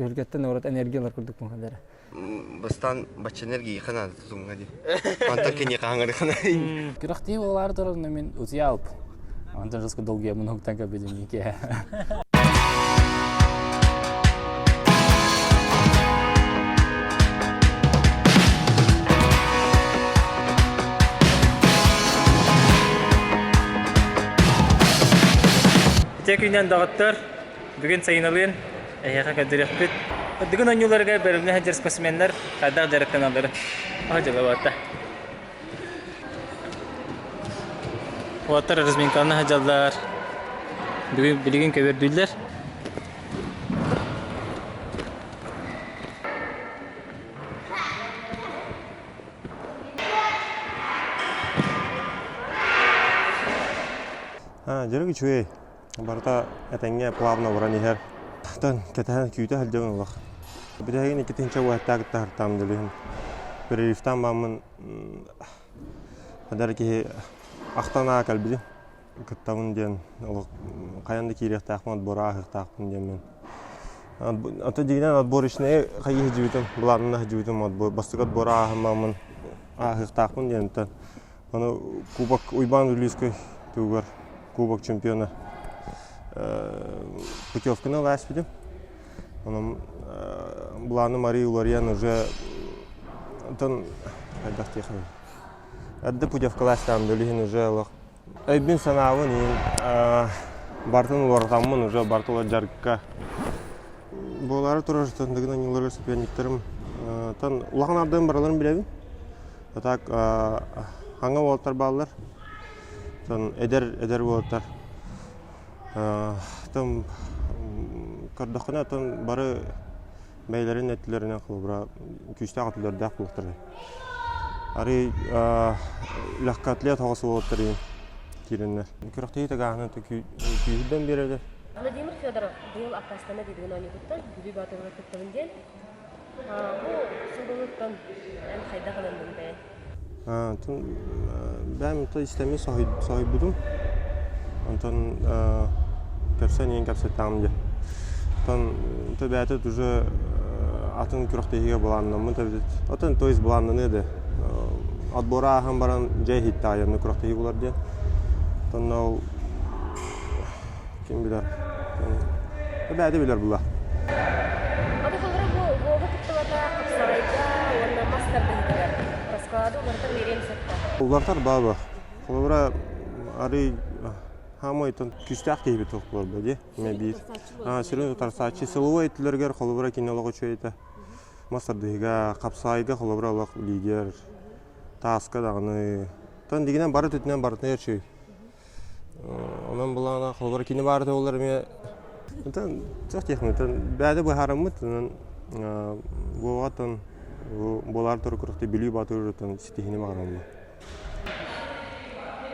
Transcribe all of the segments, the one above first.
Түһүлгэттэн урут энергия ылар курдукпун хадара. Бастаан бачча энергия наада тутуҥҥа дии. Онтон киниэхэ хаҥырыхына. Күрэхтии буолаары турарына мин утуйа Онтон жестко долгуйа мунуктан көбүдүм икки. Ити күннэн доҕоттор, бүгүн сайыналыын эһиэхэ көрдөрүөхпүт. Дыгын оонньууларыгар бөрүмнэ сылдьар спортсменнар хайдах дьарыктаналларын оһо Уолаттар разминканы сылдьаллар. Бүгүн билигин көбөрдүүллэр. Дьарык үчүгэй. Барыта этэҥҥэ плавно баран иһэр. Тан кэтэһэн күүтэ сылдьабын олох. Бүтэһигин 2 уһаттаа кытта хартаам дэлиһин. Перерывтаан бааммын Эдэр киһи ахтан аа кэлбитим. Кыттабын диэн олох хайан да киириэхтээхпин, отбор ааһыахтаахпын диэммин. Ото дьиҥинэн отборочнайы хайыы сылдьыбытым, былааннана сылдьыбытым отбор, бастакы отбор ааһыммаммын ааһыахтаахпын диэн Ону Кубок Уйбаан Улюскай туһугар Кубок чемпиона путевканы ыла ааспытым. Онон былааным арыый уларыйан уже онтон хайдах диэххиний эрдэ путевкалаастаҕым да билигин уже олох өйбүн-санаабын иһин барытын уларытаммын уже барыта олох дьарыкка буолаары турар тандыгын анньыларыгар соперниктарым тан улахан ардыгын барыларын билэбин а так хаҥа уолаттар бааллар тон эдэр эдэр уолаттар Там көрдөххүнэ оттон бары бэйэлэрин өттүлэринэн холобура күүстээх өттүлэрдээх буолуохтара. Арый легкоатлет оҕо уолаттар киирэннэр. Күрэхтэһии тыгааһына күүһүрдэн биэрэллэр. Владимир Федоров быйыл аккаастана диэбигин оонньуутуттан Бүлүү Боотуругар кыттабын диэн. Бу сылгылыттан эн хайдах ылынныҥ бэйэҥ? Бэйэм то истэммин соһуйбутум. Онтон көрсөн иһин кэпсэттэҕим дии. Оттон то бэйэтэ уже атын күрэхтэһиигэ былааннаммыт эбит. Оттон то есть былааннаныа да. Отбор ааһан баран дьэ иһиттэҕэ онно күрэхтэһии булар диэн. Оттон ол ким билэр. Бэйэтэ билэр була. Аты холоро бу Вова кыттыбата хапсаҕайга уонна мас тардыһыытыгар расклады уларытар биэриэн сөп да? Уларытар баба. Холобура арый хаамай күүстээх киһибит туох буолар дии. Мэ биир. Сүрүн утарсааччы силовой өттүлэригэр холобура кини олох үчүгэй этэ. Мас тардыһыыга, хапсаайга холобура олох лидер. Тааска даҕаны. Тон дигинэн бары түтүнэн барытына үчүгэй. Онон былаана холобура кини баарыта буоллар эмиэ Онтон туох диэхпиний оттон бэйэтэ быһаараммыт онон Воваҕа оттон буолаары турар күрэхтии Бүлүү Боотуругар оттон ситиһиини баҕарабын.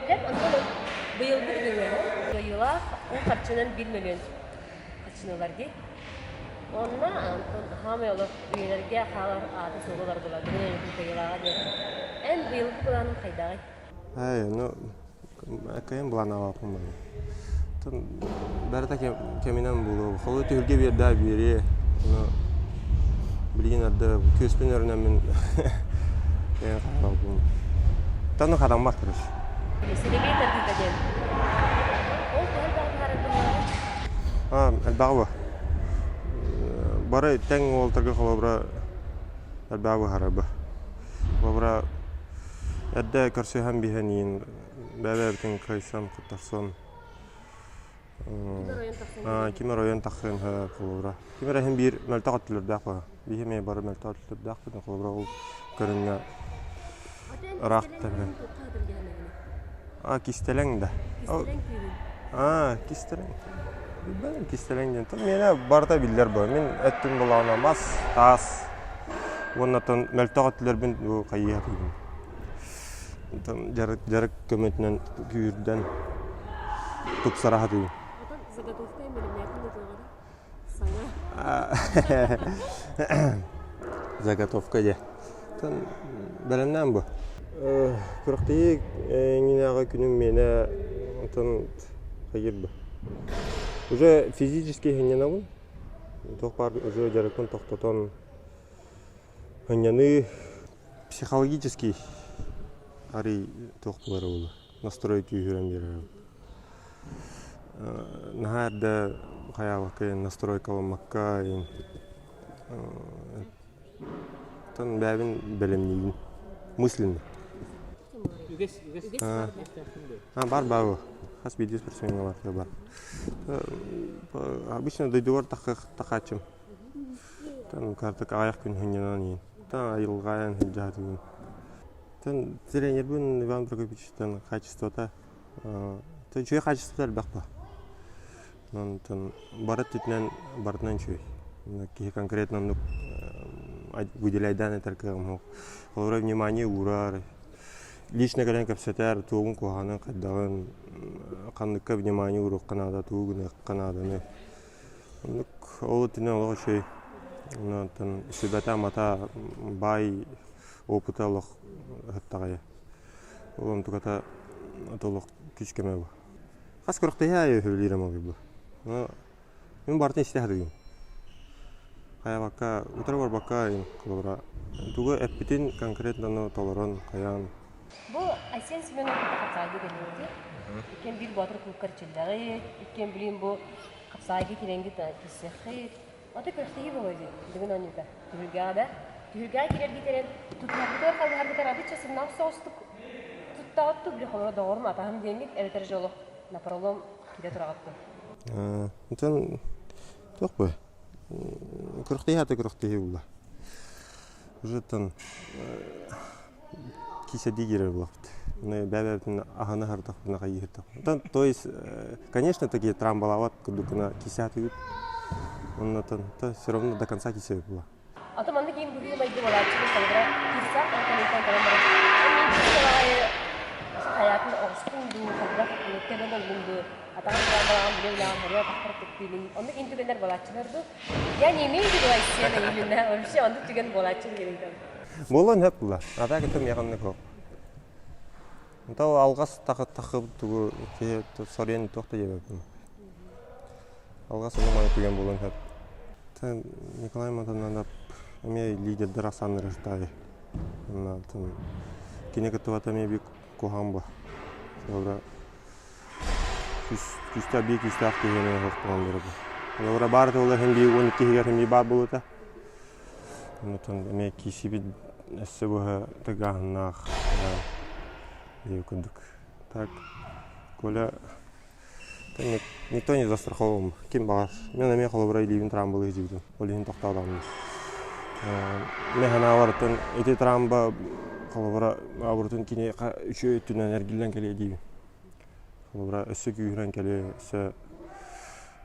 Һэп онтон быйылгы бүгүҥҥэ кыайыылаах уу харчынан 1 мөлүөн харчыны дии. Онно онтон хаамай олох үйэлэргэ хаалар аата суола бар буолар бүгүн кыайыылааҕа диэн. Эн быйылгы былааның хайдаҕый? Эй, ну, кыайан былааннаабаппын бары. Барыта кэминэн буолуо. Холу түһүлгэ биэрдээ биэриэ. Ону билигин эрдэ күөспүн өрүнэммин хаалбын. Тану хатаммат короче. Силигей тардыыта диэн. Ол төһө элбэҕи таһаарар быһыылааҕый? А, элбэҕи бу. Бары тэҥ уолтарга холобура элбэҕи быһаарар бу. Холобура Эрдэ көрсүһэн биһэн иин бэйэ-бэйэбитин кыайсан куттарсан ким оройон тахсыан сөп холобура. Ким эрэ иһин биир мөлтөх өттүлэрдээх баҕа. Биһи эмиэ бары мөлтөх өттүлэрдээхпит холобура ол көрүҥҥэ ыраах тэбэн. А кистэлэҥ да. А кистэлэҥ. Билбэтим кистэлэҥ диэн. Миэнэ барыта биллэр бу. Мин өттүм булаҕына мас, таас уонна оттон мөлтөх өттүлэрбин бу хайыы сатыыбын. Оттон дьарык, дьарык көмөтүнэн күүрдэн тупсара сатыыбын. Отон заготовка бэлэмнээтин да туоҕа саҥа. Заготовка диэ. Оттон бэлэмнээн бу. Күрэхтэһии эҥинээҕи күнүм миэнэ оттон хайыыр бу. Уже физически иһинньэнэбин. Туох баар уже дьарыкпын тохтотон сынньаныы психологический арый туох буолара буолуо настрой күүһүрэн биэрэр. Наһаа эрдэ хайаабакка настройкаламмакка Оттон бэйэбин бэлэмниибин. Мысленно. Үгэс, үгэс. А, бар бар. Хас биирдии спортсмеҥҥа бар бар. Обычно дойдубар тахааччым. Тан картык аҕыйах күн сынньанан иһин. Тан айылҕаайан сылдьаатыгын. Тан тренербин Иван Прокопьевичтан качествота үчүгэй качествота элбэх ба. Онтон бары өттүтүнэн барытынан үчүгэй. Киһи конкретно оннук выделяйдаан этэр кыаҕым суох. Холобура, внимание уурар, лично кэлэн кэпсэтэр, туоҕун куһаҕанын хайдаҕын, ханныкка внимание ууруохха наада, тугу гыныахха нааданы. Оннук ол өттүнэн олох үчүгэй. Онтон сүбэтэ-амата баай опыта олох ыһыттаҕайа. Ол онтуката олох күүс-көмө бу. Хас күрэхтэһии аайы сөбүлүүрүм ол бу. Мин барытын истэ сатыыбын. Хайабакка, утары барбакка холобура тугу эппитин конкретно толорон хайаан. Бу Айсен Семенов кытта хапсаайга кэлиэти. Иккиэн биир боотур клубкар чиллэҕит, иккиэн билин бу хапсаайга кирэнгит киссэххит. Ото күрэхтэһии буолуо дии, бүгүн оонньуута. Түһүлгэҕэ да. Түһүлгэҕэ киирэргит эрэн тутуһаргытыгар халыһаргытыгар абычча сымнаҕас соҕустук туттаҕыт били холоро доҕорум атаһым диэҥҥит эбэтэр же олох напролом киирэ тураҕыт дуо? Онтон туох бу күрэхтэһии аата күрэхтэһии буолла. Уже тан киисэрдии киирэр буоллахпыт. Бэйэ-бэйэбитин аһына аһардахпытына хайыһырдахпытына. То есть, конечно, такие трамбалаабат курдук гына киисээтибит. Оннотон все равно до конца киисэбит була. Ата маннык иин быһыы майгы буолааччы холобура киирсээх онтон ыйтан кэлэн баран мин киирсэҕайы хайаатын оҕустуҥ дуу хайдах кэлэн ыллыҥ дуу атаҕын трамбалаҕын билэ билэҕин хоруо атахтар тыктыылын оннук иин түгэннэр буолааччылар дуу Я не имею в виду Айсена именно вообще оннук түгэн буолааччы диэн Буолуон сөп була. Ата кытта миэхэ оннук суох. Онто алҕас тахыбыт тугу киһи соруйан туох да диэбэппин. Алҕас ону маны түгэн буолуон сөп. Николай Матананов эмиэ лидердэр ахсааннара сытаайы. Кини кыттыбата эмиэ биир куһаҕан буо. Холобура күүстээх биир күүстээх киһи эмиэ суох буолан биэрэр. Холобура баар тылла иһин биир 12 иһигэр эмиэ баар буолуота. Онтон эмиэ киисибит өссө быһа тыгааһыннаах диэбит курдук. Так, Коля никто не застрахован. Ким баҕар. Мен эмиэ холобура илиибин трамбалыы сылдьыбытым. Ол иһин тохтоотоҕум. Мен санаабар ити трамба холобура абырытын кини үчүгэй өттүнэн эргиллэн кэлиэ диибин. Холобура өссө күүһүрэн кэлиэ, өссө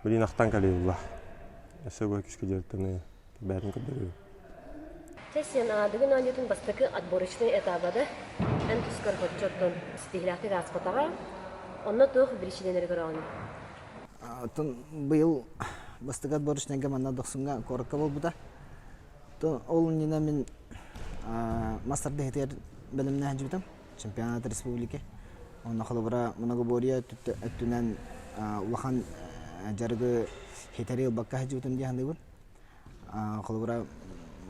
билин ахтан кэлиэ буолла. Өссө бу күүскэ дьарыктаныы бэйэтин көрдөрүү. Чэ, сен бүгүн оонньуутун бастакы отборочный этаба да эн тускар хоччоттон ситиһилээхтик ааспатаҕа. Онно туох биричиинэлэри көрөҕүн? Оттон быйыл бастакы отборочнайга манна Дохсуҥҥа куоракка буолбута. Ол иннинэ мин мас тардыһыытыгар бэлэмнээн сылдьыбытым. Чемпионат республики. Онно холобура многоборье өттүнэн улахан дьарыгы хитэри ылбакка сылдьыбытым дии саныыбын. Холобура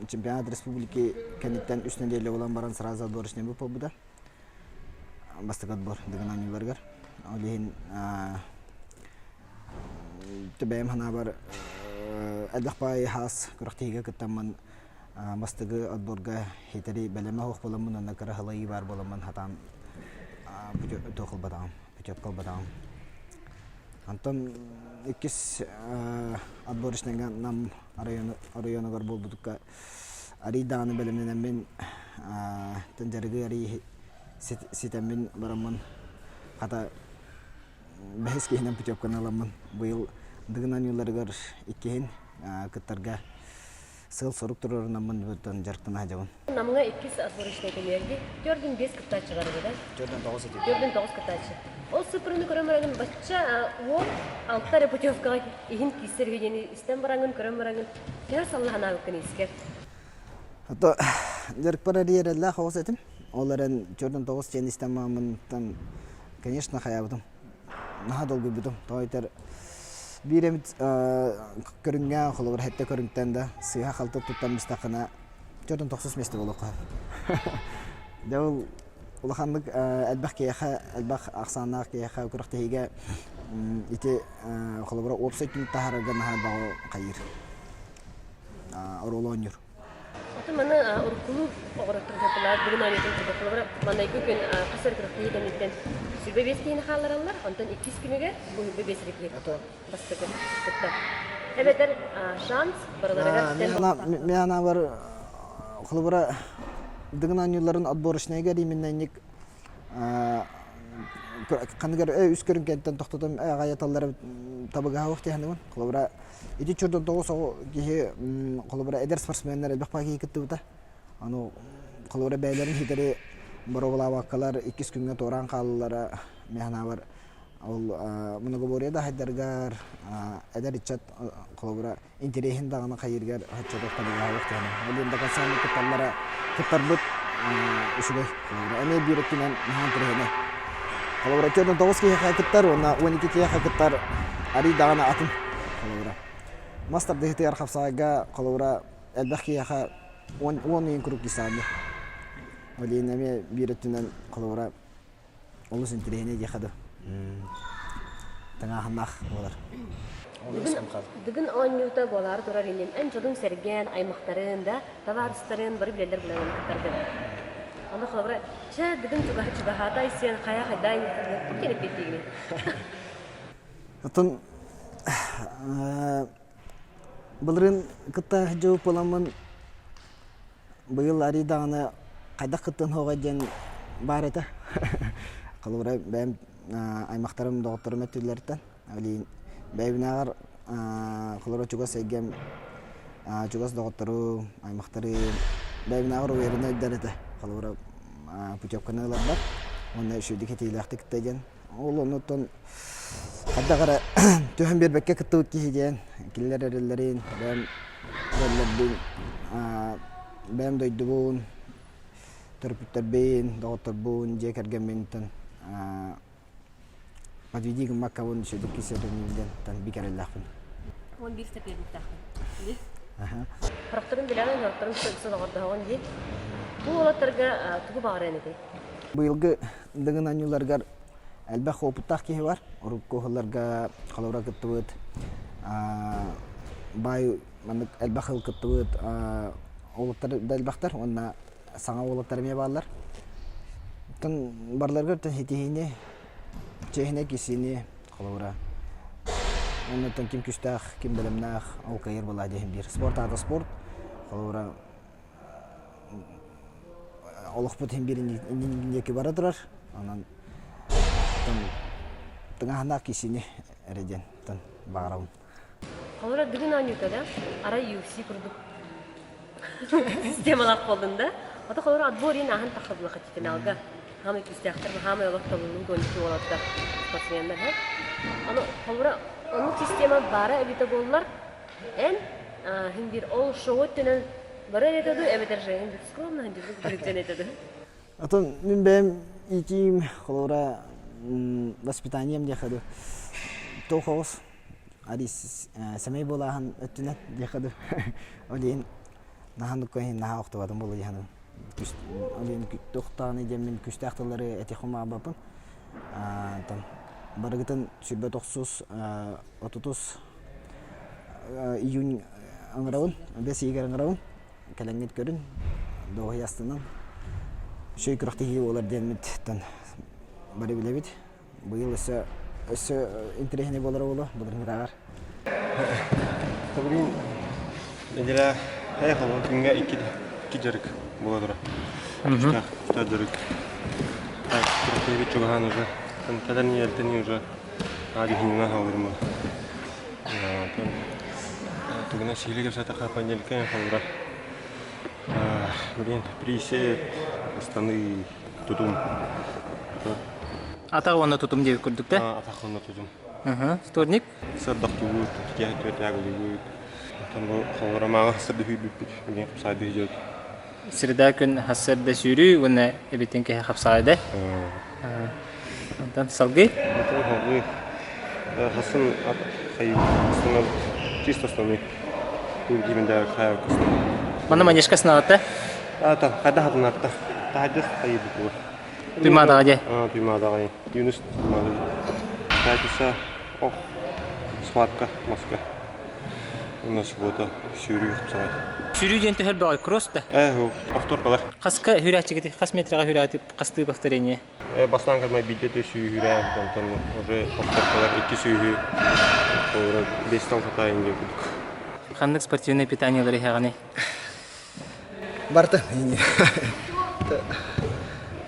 чемпионат республики кэнниттэн үс нэдиэлэ буолан баран сразу отборочный буолбута. Бастакы отбор Дыгын оонньууларыгар. Ол иһин бэйэм санаабар элбэх баайы хаас күрэхтэһиигэ кыттаммын бастакы отборга хитэри бэлэмэ суох буоламмын уонна кыра сылайыы баар буоламмын сатаан туох ылбатаҕым путевка ылбатаҕым. Онтон иккис отборочныйга Нам оройуонугар буолбутукка арый даҕаны бэлэмнэнэммин дьарыгы арый ситэммин бараммын хата бэһис киһинэн путевканы ыламмын быйыл Дыгын оонньууларыгар иккиһин кыттарга сыал-сорук туруорунаммын бутан дьарыктана сылдьабын. Намҥа иккис отборочнай кэмиэрги төрдүн биэс кыттааччы бар да? Төрдүн тоҕус этим. Төрдүн тоҕус кыттааччы. Ол сыппырыны көрөн бараҥын бачча уол алта эрэ путевкаҕа иһин киирсэр үһү диэни истэн бараҥын, көрөн бараҥын төһө саллаһанаабыккын искэр? Ото дьарыкпар эрийэрэллээх оҕус этим. Ол эрэн төрдүн тоҕус диэн истэн мааммыттан, конечно, хайаабытым. Наһаа долгуйбутум. Тоҕо этэр. Биир эмит көрүҥҥэ, холобур, сэттэ көрүҥтэн да сыыһа-халты туттан бистаххына, чотон тохсус миэстэ буолуохха. Дьэ ол улаханнык элбэх киһиэхэ, элбэх ахсааннаах киһиэхэ күрэхтэһиигэ ити холобура уопсай түмүк таһаарарга наһаа бөҕө хайыыр, оруолу оонньуур. Ото маны уруккулуу оҕороттор курдук бүгүн оонньуутун курдук холобура маҥнайгы күн хас эрэ күрэхтэһии кэнниттэн 25 киһини хааллараллар, онтон иккис күнүгэр бу 25 эрэ киһи бастакы кыттар. Эбэтэр шанс барыларыгар Мин анаабар холобура Дыгын оонньууларын отборочнайга именно ханыгар үс көрүҥ кэнтэн тохтотон аҕайаталлара табыгаһа суох диэхинибин. Холобура ити чордон тоҕус оҕо киһи холобура эдэр спортсменнар элбэх баа киһи кыттыбыта. Аны холобура бэйэлэрин хитэри боруобалаабаккалар иккис күҥҥэ туораан хааллылара мин санаабар ол многоборье да хайдарыгар эдэр ыччат холобура интэриэһин даҕаны хайыырыгар оччотук табыгаһалык түһэнэ. Ол иһин до кытталлара кыттарбыт үчүгэй. Холобура эмиэ биир өттүнэн наһаа интэриэһинэй. Холобура 49 киһиэхэ кыттар уонна 12 киһиэхэ кыттар арый даҕаны атын. Холобура мас тардыһыытыгар хапсаҕайга холобура элбэх киһиэхэ 10 ыйын курдук дии Ол иһин эмиэ биир өттүнэн холобура олус интэриэһинэй диэххэ дуу тыҥааһыннаах буолар. Дыгын оонньуута буолаары турар иннин эн дьонуҥ сэргээн, аймахтарын да, табаарыстарын бары билэллэр булан кыттаргын. Онно холобура, чэ, Дыгын чугаһа чугаһаата айсиэн хайа хайдаан туох диэн эппиэттиигиний? Оттон былырыын кытта сылдьыбыт буоламмын Быйыл арый даҕаны хайдах кыттыан суоҕай диэн баар этэ. Холобура, бэйэм аймахтарым, доҕотторум өттүлэриттэн. Билигин бэйэбинээҕэр холобура чугас эйгэм, чугас доҕотторум, аймахтарым бэйэбинээҕэр уверенно өйдөр этэ. Холобура, путевканы ыларбар уонна үчүгэйдик этиилээхтик кытта диэн. Ол оннуттан хайдах эрэ түһэн биэрбэккэ кыттыбыт киһи диэн кинилэр эрэллэрин, бэйэм эрэллэрбин, бэйэм дойдубун, төрөппүттэрбин, доҕотторбун, дьиэ кэргэмминтэн подведи гыммаккабын үчүгэйдик кисиэтэнним диэн бик эрэллээхпин. 11 соперниктаахпын. Сорохторун билэҕин, сорохторун доҕордоһоҕун дии. Бу уолаттарга тугу баҕарыан этэй? Быйылгы Дыгын оонньууларыгар элбэх уопуттаах киһи бар. Урукку сылларга холобура кыттыбыт баай маннык элбэх сыл кыттыбыт уолаттар да элбэхтэр уонна саҥа уолаттар эмиэ бааллар. Оттон барыларыгар ситиһиини, чиэһинэй киһини холобура оннуттан ким күүстээх, ким бэлэмнээх ол кыайар буолаа диэн биир. Спорт аата спорт. Холобура олохпут иһин биир инники бара турар. Онон тыҥааһыннаах киһини эрэ диэн баҕарабын. Холобура бүгүн оонньуута да, арай UFC курдук системалаах буоллун да. Ото холобура отбор иин ааһан тахсабылаха финалга. Хаамай күүстээхтэр, хаамай олох тобуллуу гончу уолаттар спортсменнар. Аны холобура оннук система баара эбитэ буоллар, эн хин биир ол шоу өттүнэн Бары этэ дуу, эбэтэр же скромно дьэн этэ дуу. Отон мин бэйэм иитиим холобура воспитанием диэхэ дуу туох оҕус арис сэмэй буолааһын өттүнэн диэхэ дуу ол иһин наһаа нукка иһин наһаа охтубатым буолуо диэхэ ол иһин туохтаҕыный диэммин күүстээх тыллары этиэххэ баҕарбаппын там барыгытын 29 30 июнь ыҥырабын, бэс ыйыгар ыҥырабын. Кэлэҥҥит көрүн, дуоһуйа астынан. Үчүгэй күрэхтэһии буолар диэммиттэн бары билэбит. Быйыл өссө өссө интэриэһинэй буолара буолуо, былырыҥҥытааҕар. Бүгүн нэдиэлэ эй холбо күҥҥэ икки икки дьарык буола турар. Үстээх үстээх дьарык. Так, күрэхтэһиибит чугаһаан уже. Кэлэн иһэртэн уже Дьүһүнүнэн хаалырым Тугунан сиһилии кэпсээтэххэ понедельникка холобура блин присед станыы тутум Атах уонна тутум диэбит курдук да? Атах уонна тутум. Вторник? Сырдахтыбыт, киэһэ түөртээҕилибит. Оттон бу холобура мааҕы сырды сүүрбүппүт, билигин хапсаайдыы сылдьабыт. Среда күн сарсыарда сүүрүү уонна эбитин киһи хапсаҕайда. Онтон салгыы? Онтон салгыы хасын. хайыы основной чисто основной киимендэ хайа Манна манежка сынаҕыта? Ата хайда хатынарта. Таһадьа хайыы бутугар. Туймаадаҕа дьэ. Аа, Туймаадаҕа. Юнус Туймаада. Пятница ох схватка маска. Уонна суббота сүүрүү хапсаҕай. Сүүрүү диэн төһөр бөҕөй кросс да? Ээ, повторкалар. Хаска хүрээччигити, хас метраҕа хүрээти хастыы повторение? Бастаан кэлмэ биирдэ сүүһүрэ, онтон уже повторкалар икки сүүһү, бестан сатаайын диэн курдук. Ханнык спортивнай питаниелары иһэҕиний? Барыта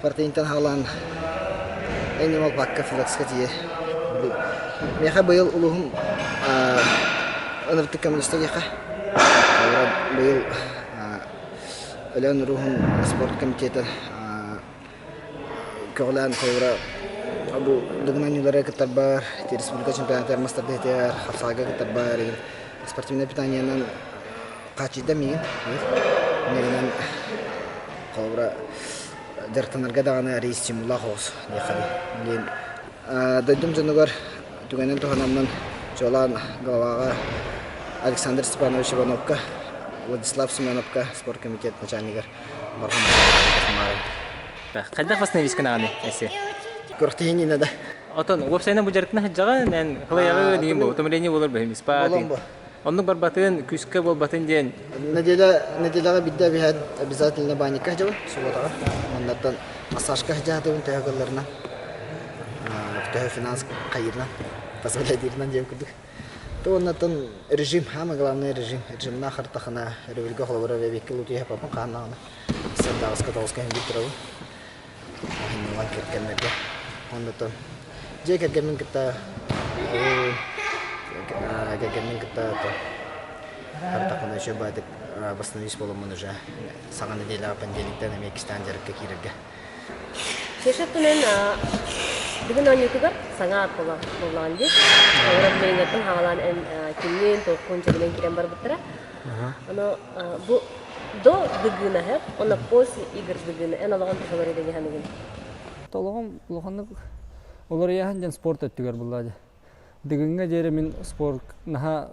Партиянтан хаалаан Animal Park Филакска тиийэ. Миэхэ быйыл улууһум ыныртык көмөлөстө диэххэ. Быйыл Өлөөн улууһун спорт комитета көҕүлээн холобура бу Дыгын оонньуулары кыттарбар, республика чемпионатыгар мас тардыһыытыгар, хапсаҕайга кыттарбар спортивнай питаниенан хааччыйда миигин. Миигинэн холобура дьарыктанарга даҕаны арыый стимуллаах оҕус диэххэ диэн. Дойдум дьонугар түгэнин туһанаммын чуолаан главаҕа Александр Степанович Ивановка, Владислав Семеновка спорткомитет начальнигар Хайдах восстановись гынаҕыный эссе? Күрэхтэһиини да. Отон уопсайынан бу дьарыктана сылдьаҕын, эн хылайаҕы диин бу, утомление буолар бэһим спа Оннук барбатын, күүскэ буолбатын диэн. Неделя неделяҕа биирдэ эбиһээт обязательно банникка сылдьабын субботаҕа. Оннуттан массажка сылдьаатыбын төһө кылларынан, төһө финанс хайыырынан, позволяйдыырынан диэн курдук. То оннуттан режим, самое главное режим. Режимнаах хартахына, өрөбүлгэ холобура эбиэккэ лутуйа папам хааннаҕына сардаҕаска тоҕуска иһин турабын. Аһынньылан кэргэннэргэ. Оннуттан дьиэ кэргэммин кытта кэргэммин кытта хартахына еще баатык восстановись буоламмын уже саҥа неделяҕа понедельниктан эмиэ иккистээн дьарыкка киирэргэ Шешеттунен бүгүн оонньуутугар саҥа аат буоллаҕын дии. Олорор билиҥҥэттэн хаалаан эн кимниин, туоххун чэбинэн киирэн барбыттара. Ону бу до Дыгына һэп, уонна после игр Дыгына эн олоҕун туһалар идэги ханыгын? Толоҕум улаханнык уларыйаһын диэн спорт өттүгэр булла дии. Дыгыҥҥа диэри мин спорт наһаа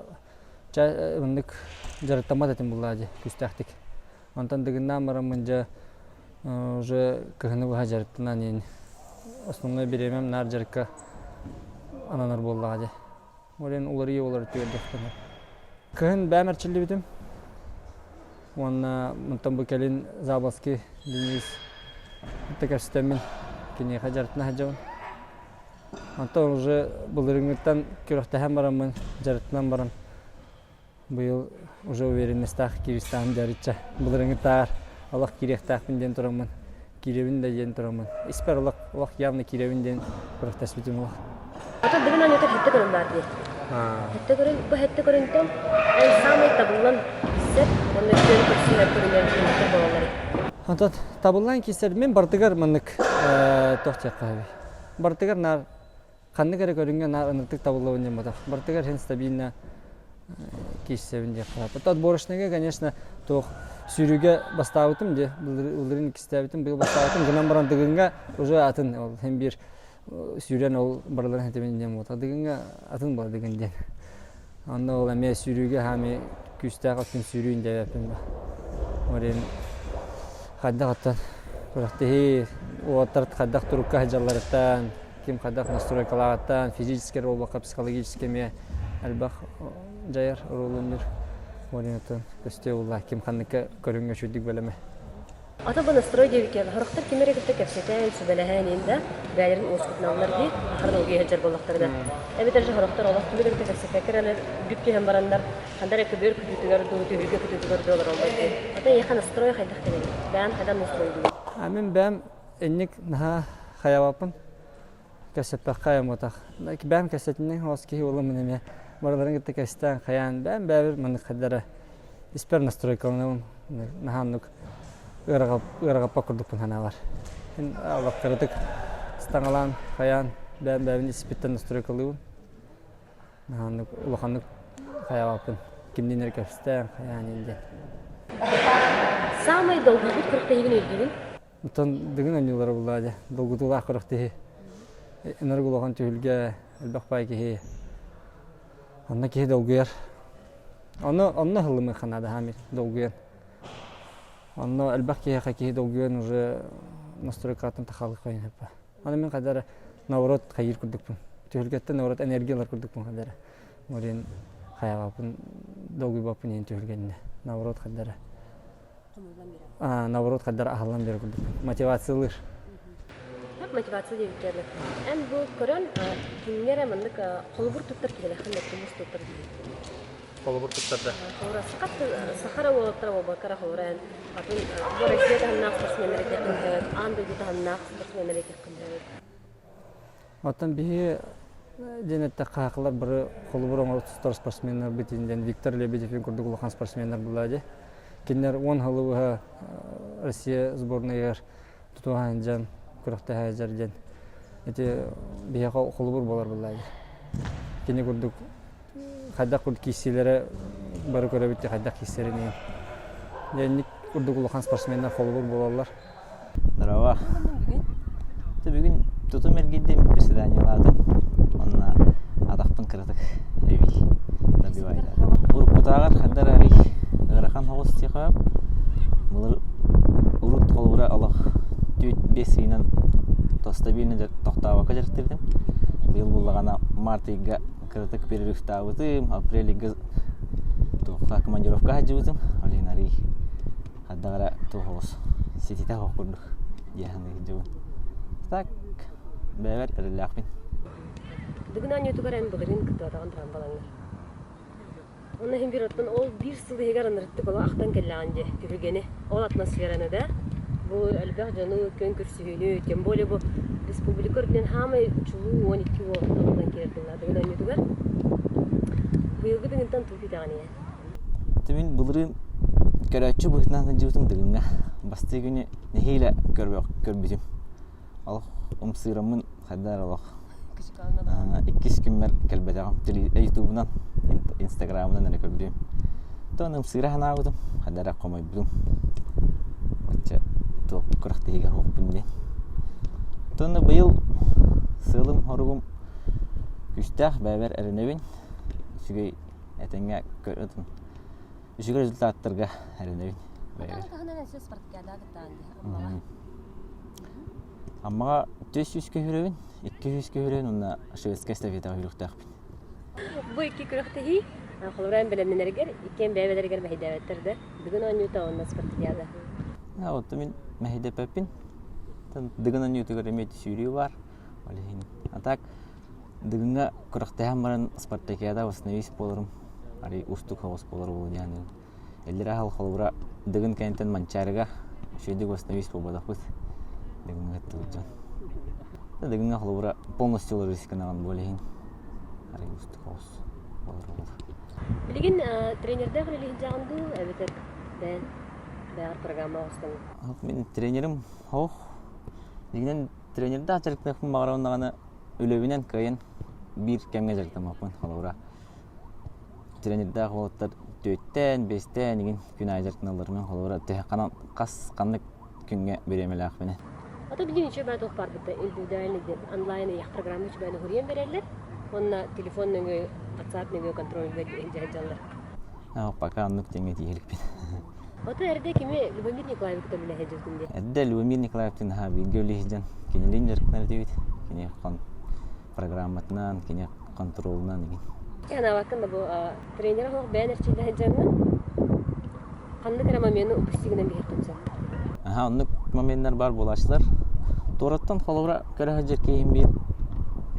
ыннык дьарыктаммат этим булла дии күүстээхтик. Онтон Дыгыннаан бараммын дьэ уже кыһыны быһа дьарыктанан иин основной бириэмэм наар дьарыкка ананар буоллаҕа дии. Ол иһин уларыйыы уларытыы түөрдэхпинэ. Кыһын бэйэм эрчиллибитим. Уонна онтон бу кэлин Заболоцкий Денис кытта кэпсэтэммин киниэхэ дьарыктана сылдьабын. Онтон уже былырыыҥҥыттан күрэхтэһэн бараммын, дьарыктанан баран Быйыл уже уверенностаах кииристэҕим дьарычча. Былырыҥҥытааҕар олох киириэхтээхпин диэн тураммын, киирэбин да диэн тураммын. Испэр олох, олох явно киирэбин диэн күрэхтэспитим олох. Ата бүгүн аньытар хэтте көрүн баар дии. Хэтте көрүн, бу хэтте көрүнтэн эн саамай табыллан киирсэр уонна күөн көрсүһэр көрүнэр күннэр буолаллар. Онтон табыллан киирсэр мин бардыгар маннык туох диэххэ сөбүй? Бардыгар наар ханнык эрэ көрүҥҥэ наар ыныртык табыллабын диэн ботах. Барытыгар иһин стабильно киирсэбин диэххэ. Отборочныйга, конечно, туох сүүрүүгэ бастаабытым дии. Былырыын иккистээбитим, быйыл бастаабытым. Гынан баран Дыгыҥҥа уже атын ол һин биир сүүрэн ол барыларын хэтибин диэн буолта. Дыгыҥҥа атын буола Дыгын диэн. Онно ол эмиэ сүүрүүгэ хаами күүстээх өттүн сүүрүүн диэбэппин ба. Ол хайдах оттон күрэхтэһии уолаттар хайдах турукка сылдьалларыттан ким хайдах настройкалааҕыттан физически эрэ буолбакка психологически эмиэ элбэх дьайар оруолуннуур ориентон көстүө буолла ким ханныкка көрүҥҥэ үчүгдүк бэлэмэ Ата бу настрой диэбиккэ сорохтор ким эрэ кытта кэпсэтэн, сүбэлэһэн иһин да бэйэлэрин уоскутуналлар дии, ахарын олгуйа сылдьар буоллахтарына. Эбэтэр же сорохтор олох кими да кытта кэпсэппэккэ эрэ бүк түһэн бараннар, ханна эрэ көбүөр күтүүтүгэр дуу, түһүлгэ күтүүтүгэр дуу олороллор дии. Ата эйиэхэ настрой хайдах кэлэрий? Бэйэҥ хайдах настройдуугун? А мин бэйэм инник наһаа хайабаппын кэпсэппэххэ айамматах. Бэйэм кэпсэтиннэҥ хоос киһи буоламмын эмиэ барыларын кытта кэпсээн хайаан бэйэм бэйэбэр маннык хайдара испэр настройкаланабын наһаа оннук ыарырҕаппат курдукпун санаабар. Мин аллахтарытык ыстаҥалаан хайаан бэйэм бэйэбин испиттэн настройкалыыбын. Наһааннык улаханнык хайаабаппын. Кимниин эрэ кэпсээн хайаан диэн. Саамай долгуйбут күрэхтэһиигин өйдүүгүн? Оттон Дыгын оонньуулара буллаа дьэ. Долгутуулаах күрэхтэһии. Ынырык улахан түһүлгэ, элбэх баай киһи. Онно киһи долгуйар. Онно онно ыһыллымыахха наада хаамир долгуйан. Онно элбэх киһиэхэ киһи долгуйан уже настройкатын тахалык қойын хөппө. Аны мин хайдара наоборот хайыр курдукпун. Түһүлгэттэн наоборот энергия ылар курдукпун хайдара. Олин хайаҕаппын долгуйбаппын иһин түһүлгэннэ. Наоборот хайдара. Наоборот хайдара аһыллан биэр курдук. Мотивациялыыр. Мотивация диэбиккэ Эн бу көрөн кимҥэ эрэ маннык холобур туттар киһилэххин да тумус туттар киһи. Холобур туттарда. Холобура саха сахара уолаттара буолбакка холобура эн атын бу Россия таһымнаах спортсменнар этиэххин сөп, аан дойду таһымнаах спортсменнар этиэххин сөп. Оттон биһи диэн эттэххэ хаакылар бары холобур оҥостор спортсменнарбыт диэн Виктор Лебедевин курдук улахан спортсменнар буолла дии. Кинилэр 10 сылы быһа Россия сборнайыгар тутуһан дьон күрэхтэһэ сылдьар диэн ити биһиэхэ холобур буолар буолла дии. Кини курдук хайдах курдук киирсиилэрэ бары көрөбүт дии хайдах киирсэрин Дьэ инник курдук улахан спортсменнар холобур буолаллар. Здорово. Бүгүн тутум эргийдим, приседаниелаатым. Онно атахпын кыратык эбий добивайдаатым. Уруккутааҕар хандар арый ыарахан соҕус диэхэ былыр урут холобура олох 4-5 ыйынан стабильно тохтообокко дьарыктыырдым. Быйыл буллаҕына март ыйга кыратык перерывтаабытым, апрель ыйга туохха командировка сылдьыбытым. Ол иһин арый хайдах эрэ туох оҕус сититэ оһох курдук дии саныыр Так, бэйэбэр эрэллээхпин. Бүгүн оонньуутугар эн былырыын кыттыбатаҕын туран балаҥҥар. Онно иһин биир оттон ол биир сыл иһигэр ынырыктык олох ахтан кэллэҕин дии түһүлгэни, ол атмосфераны да, бу элбэх дьону күөн көрсүһүүнү, тем более бу республика үрдүнэн хаамай чулуу 12 уол талыллан киирэр буолла Дыгын оонньуутугар. Быйылгы Дыгынтан тугу күүтэҕин ийэ? Мин былырыын көрөөччү быһыытынан сылдьыбытым Дыгыҥҥа. Бастакы күнү нэһиилэ көрбүтүм. Олох ымсыыраммын хайдах эрэ олох иккис күммэр кэлбэтэҕим. Ютубунан, инстаграмынан эрэ көрбүтүм. Оттон ымсыыра санаабытым, хайдах эрэ хомойбутум. Оччо туох күрэхтэһиигэ суохпун диэн. Оттон быйыл сыалым-соругум күүстээх, бэйэбэр эрэнэбин. Үчүгэй этэҥҥэ үчүгэй результаттарга эрэнэбин. Бэйэбэр. таһынан өссө спартакиадаҕа кыттаҕын дии, Аммаҕа. Аммаҕа 400 көһөрөбүн, 200 көһөрөбүн уонна шведскай эстафетаҕа үүрүөхтээхпин. Бу икки күрэхтэһии холобура бэлэмнэнэригэр, иккиэн бэйэ-бэйэлэригэр мэһэйдээбэттэр да, Дыгын оонньуута уонна спартакиада. Оттон мин мэһэйдэппэппин. Дыгын оонньуутугар эмиэ сүүрүү баар. Ол иһин. А так Дыгыҥҥа күрэхтэһэн баран спартакиада восстановись буоларым арый уустук соҕус буолар буолуо дии саныыбын. Иллэрээ сыл холобура Дыгын кэнниттэн Манчаарыга үчүгэйдик восстановись буолбатахпыт. Дыгыҥҥа кыттыбыт дьон. Дыгыҥҥа холобура полностью ложись гынаҕын буол иһин арый уустук соҕус буолар буолуо. Билигин тренердээх үлэлии сылдьаҕын дуу эбэтэр бэйэн бэйэҕэр программа оҥостоҥ? Мин тренерим суох. Дьиҥинэн тренердээх дьарыктаныахпын баҕарабын даҕаны үлэбинэн кыайан биир кэмҥэ дьарыктаммаппын холобура тренердээх уолаттар түөртээн биэстээн игин күн аайы дьарыктаналларынан холобура төһө ханан хас ханнык күҥҥэ бириэмэлээхпинэ А то билигин үчүгэй туох баарбыт да индивидуальный диэн онлайн ыйах программа үчүгэйин уһуруйан бэрэллэр уонна телефон нөҥүө WhatsApp нөҥүө контрольга дьаһаллар пока оннук тэҥҥэ тиийэ иликпин Ото эрдэ кими Любомир Николаевы кытта үлэлэһэ сылдьыбытын диэн. Эрдэ Любомир Николаевтыын наһаа бииргэ үлэлии сылдьан кинилиин дьарыктанар этибит. Кини программатынан, кини контролунан игин. Санаабаккын да бу тренер оһох бэйэн эрчиллэ сылдьаҥҥын ханнык эрэ момены упусти гынан биһиэххин сөп. Аха, оннук моменнар баар буолааччылар. Туораттан холобура көрө сылдьар киһи биир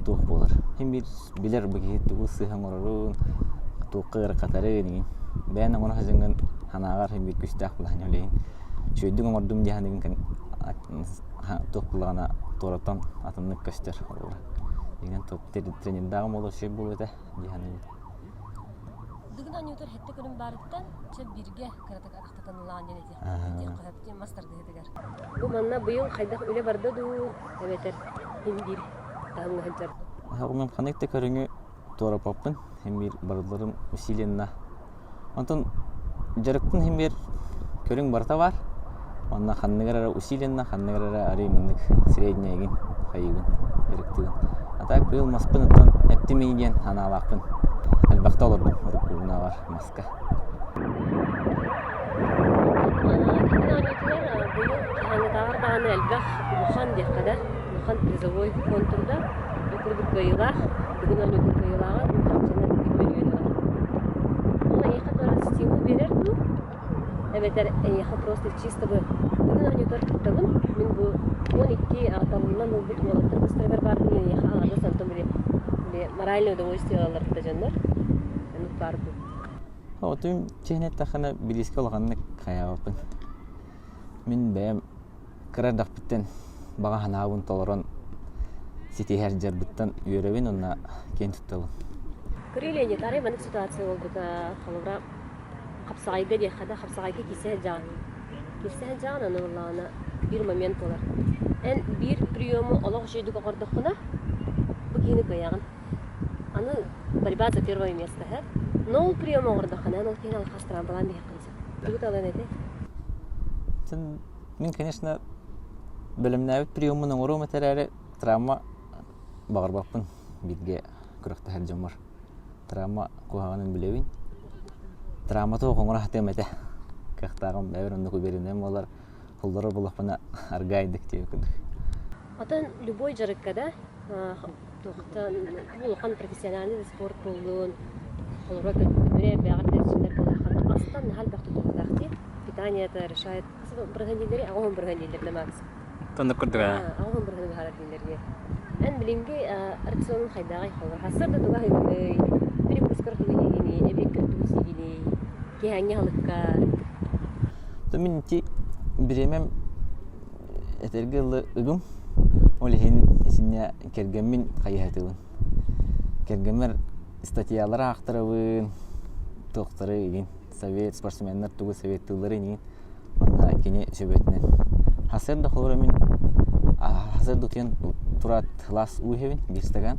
туох буолар. Хин биир билэр бу киһи тугу сыыһа оҥорорун, туохха ыарахатарын игин. Бэйэн оҥоро сылдьаҥҥын санааҕар син биир күүстээх буолан үлэһин. Үчүгэйдик оҥордум дии саныыгын туох буоллаҕына туораттан атыннык көстөр холобура. Игинэн тренердааҕым буолуо үчүгэй буолуо этэ дии саныыбын. Дыгын оонньуутугар сэттэ күнүм баарыттан чэ бииргэ кыратык атахтатан ылаан диэн этиэх этиэх мас тардыһыытыгар. Бу манна быйыл хайдах үлэ барда дуу эбэтэр иһин биир таһымҥа сылдьар Мин ханнык да көрүҥү туораппаппын, син биир барыларым усиленно. Онтон дьарыкпын син биир көрүҥ барыта баар. Онно ханныгар эрэ усиленно, ханныгар эрэ арыый маннык средняя игин хайыыбын, дьарыктыыбын. А так быйыл маспын оттон эттим ини диэн санаалаахпын. Элбэхтэ олордум уруккубунааҕар маска. Кини оонньуутугар быйыл хаһааҥҥытааҕар даҕаны элбэх улахан диэххэ да, улахан призовой фонд турда. Ол курдук кыайыылаах, бүгүн оонньуутун кыайыылааҕа бу харчынан биир мөлүйүөн ылар. Ол эйиэхэ туора стимул биэрэр дуу? Эбэтэр эйиэхэ просто чисто бы бүгүн оонньуутугар кыттабын, мин бу 12 талыллан ылбыт уолаттар быстарыгар баарбын эйиэхэ аҥардас онтон били били моральное удовольствие ылаллар да дьоннор. Оннук баар дуу? Отун чиһин эттэххинэ билиискэ улаханнык хайаабаппын. Мин бэйэм кыра эрдэхпиттэн баҕа санаабын толорон ситиһэр дьарбыттан үөрэбин уонна киэн туттабын. Кырыы Леонид, арай маннык ситуация буолбута, холобура, хапсаҕайга диэххэ да, хапсаҕайга киирсэ сылдьаҕын. Киирсэ сылдьаҕын, аны буоллаҕына биир момент буолар. Эн биир приему олох үчүгэйдик оҥордоххуна, бу киһини кыайаҕын. Аны борьба за первое место, но ол прием оҥордоххуна, эн ол киһини алхастаан биһиэххин сөп. Тугу талан этэй? Мин, конечно, бэлэмнээбит приеммун оҥоруом этэ эрээри, травма баҕарбаппын бииргэ күрэхтэһэр дьоммор. Травма куһаҕанын билэбин. Травма туох оҥоро сатыам этэ. Кыахтааҕым бэйэбэр оннук уверенным буолар. Холлорор буоллахпына аргаайдык диэбит курдук. Отон любой дьарыкка да туохтан улахан профессиональный спорт буоллун, холобура көтүрэ элбэҕэр тэрчилэр буоллаххына астан наһаа элбэх тутулуктаах дии. Питание это решает бырыһан дииллэри, аҕа бырыһан дииллэр да Макс. Тоннук курдук аа. Аҕа бырыһаны быһаарар дииллэр дии. Эн билиҥҥи рационун хайдаҕый холобура сарсыарда туга аһыыгыный, перекускар тугу иһигиний, эбиэккэр тугу сиигиний, киэһээҥҥи аһылыккар? Мин ити бириэмэм этэргэ дылы ыгым. Ол иһин итиннэ кэргэммин хайыһатыбын. Кэргэммэр статьялары аахтарабын, туохтары игин, совет, спортсменнар тугу советтыылларын игин. Манна кини сүбэтинэн. Сарсыарда холобура мин сарсыарда утуйан тураат сылаас уу иһэбин, биир стакан.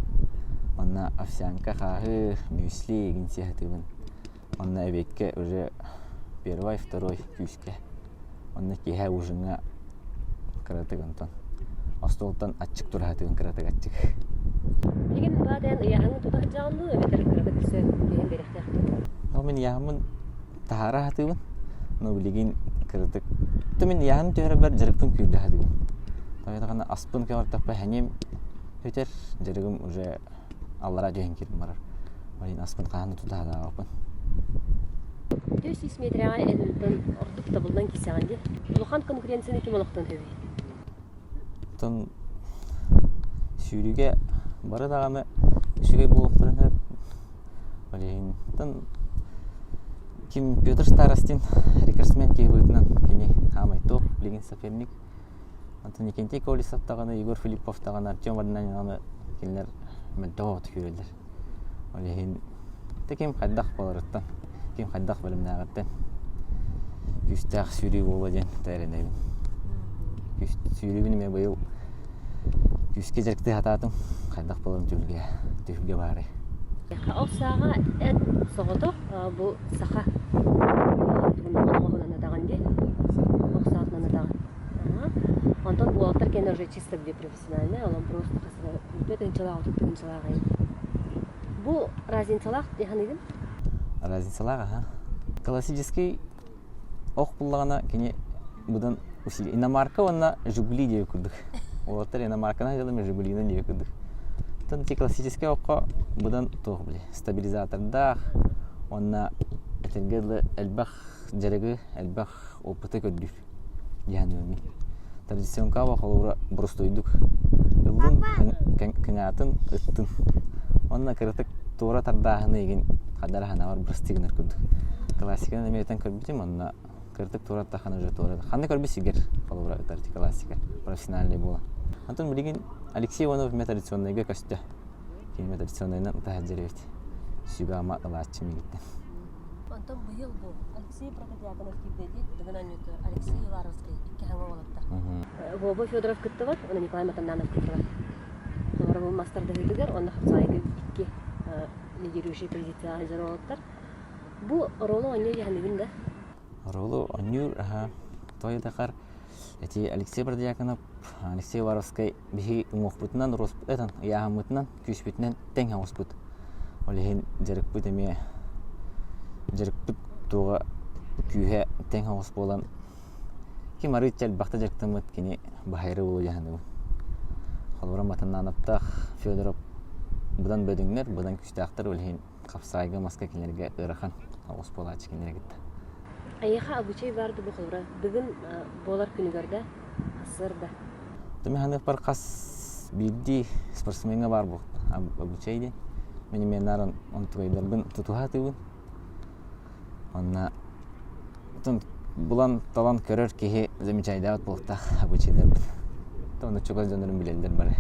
Манна овсянка, хааһы, мюсли игин сиэһэтибин. Онно эбиэккэ уже первай, второй күүскэ. Онно киэһэ ужиҥҥа кыратык онтон остуолтан аччык тураһатыгын кыратык аччык. Билигин баатайан ыйааһыҥҥын тута сылдьаҕын дуу эбэтэр кыратык өссө түһэн биэриэхтээх дуу? Ол мин ыйааһыммын таһаара сатыыбын. Но билигин кыратык то мин ыйааһыным түһэрбэр дьарыкпын күүрдэ сатыыбын. Тоҕо аспын көҕүртэхпэ сэниэм бүтэр, дьарыгым уже аллараа түһэн киирэн барар. Ол аспын хаһан да тута сатаабаппын. 400 метрэҕэ энтэн ордук табыллан киирсэҕин дии. Улахан конкуренцияны ким олохтон сөбүй? Оттон сүүрүүгэ бары даҕаны үчүгэй буолуохтарын сөп. Ол иһин ким Петр Старостин рекордсмен киһи быһыытынан кини хаамай топ билигин соперник. Онтон Никентий Колесов даҕаны, Егор Филиппов даҕаны, Артем Варнанин даҕаны кинилэр мөлтөх оҕотук күүрэллэр. Ол иһин ким хайдах буоларыттан, ким хайдах бэлэмнээҕиттэн күүстээх сүүрүү буолуо диэн эрэнэбин. Сүүрүүбүн эмиэ быйыл күүскэ дьарыктыы сатаатым. Хайдах буоларын түһүлгэ, түһүлгэ баарай. Ол сааҕа эн соҕотох бу саха оҕоһунан атаҕын дии. Ох саатынан атаҕын. Онтон уолаттар кэннэ уже чисто где профессиональный, олон просто хас тыһыынчалаах, 30 тыһыынчалаах Бу разницалаах дии Разницалаах, аха. Классический ох буллаҕына кини быдан усилие. Иномарка уонна Жигули диэби курдук. Уолаттар иномарканы айдалым Жигулинан диэби курдук. Оттон ити классический окко быдан туох били стабилизатордаах уонна этэргэ дылы элбэх дьарыгы, элбэх опыты көрдүүр дии саныыбын. Традиционкаба холобура боростуойдук ыллын, кыҥаатын, ыттын. Уонна кыратык туора тардааһыны игин хадара ханаабар бырастыы гынар курдук. Классиканы эмиэ ытан көрбүтүм, онно кыратык туора аттаххына уже туора ханна көрбүт сигэр холобура ытар классика профессиональный буолан. Онтон билигин Алексей Иванов эмиэ традиционнайга көстө. Кини традиционнайынан ыта сылдьар эбит. Сүбэ-ама ылааччы миигиттэн. Онтон быйыл бу Алексей Протодьяконов киирдэ дии, Дыгын оонньуутугар Алексей Уваровскай икки хаҥа уолаттар. Вова Федоров кыттыбат, уонна Николай Матаннанов кыттыбат. Холобура бу мастардыһыытыгар уонна хапсаҕайга икки лидирующий позицияҕа сылдьар уолаттар. Бу оруолу оонньуу дьаһаныыбын да? Оруолу оонньуур, аха, той дахар эти Алексей Протодьяконов, Алексей Уваровскай биһиги уҥуохпутунан, руоспутунан, ыйааһыммытынан, күүспүтүнэн тэҥ оҕуспут. Ол иһин дьарыкпыт эмиэ дьарыкпыт туоҕа күүһэ тэҥ оҕус буолан ким арыычча элбэхтэ дьарыктаммыт кини баһайара буолуо дии саныыбын. Холобура Матанаанаптаах Федоров быдан бөдөҥнөр, быдан күүстээхтэр, ол иһин хапсаайга маска кинилэргэ ыарахан оҕус буолааччы кинилэри кытта. Эйиэхэ обычай баар дуу холобура бүгүн буолар күнүгэр да сарсыарда? Мин саныахпар хас биирдии спортсмеҥҥа баар обычай диэн. Мин эмиэ наар онтугайдарбын тутуһа сатыыбын. Онно булан талан көрөр киһи замечайдаабыт буолуохтаах обычайдарбын. Онно чугас дьоннорум билэллэр бары.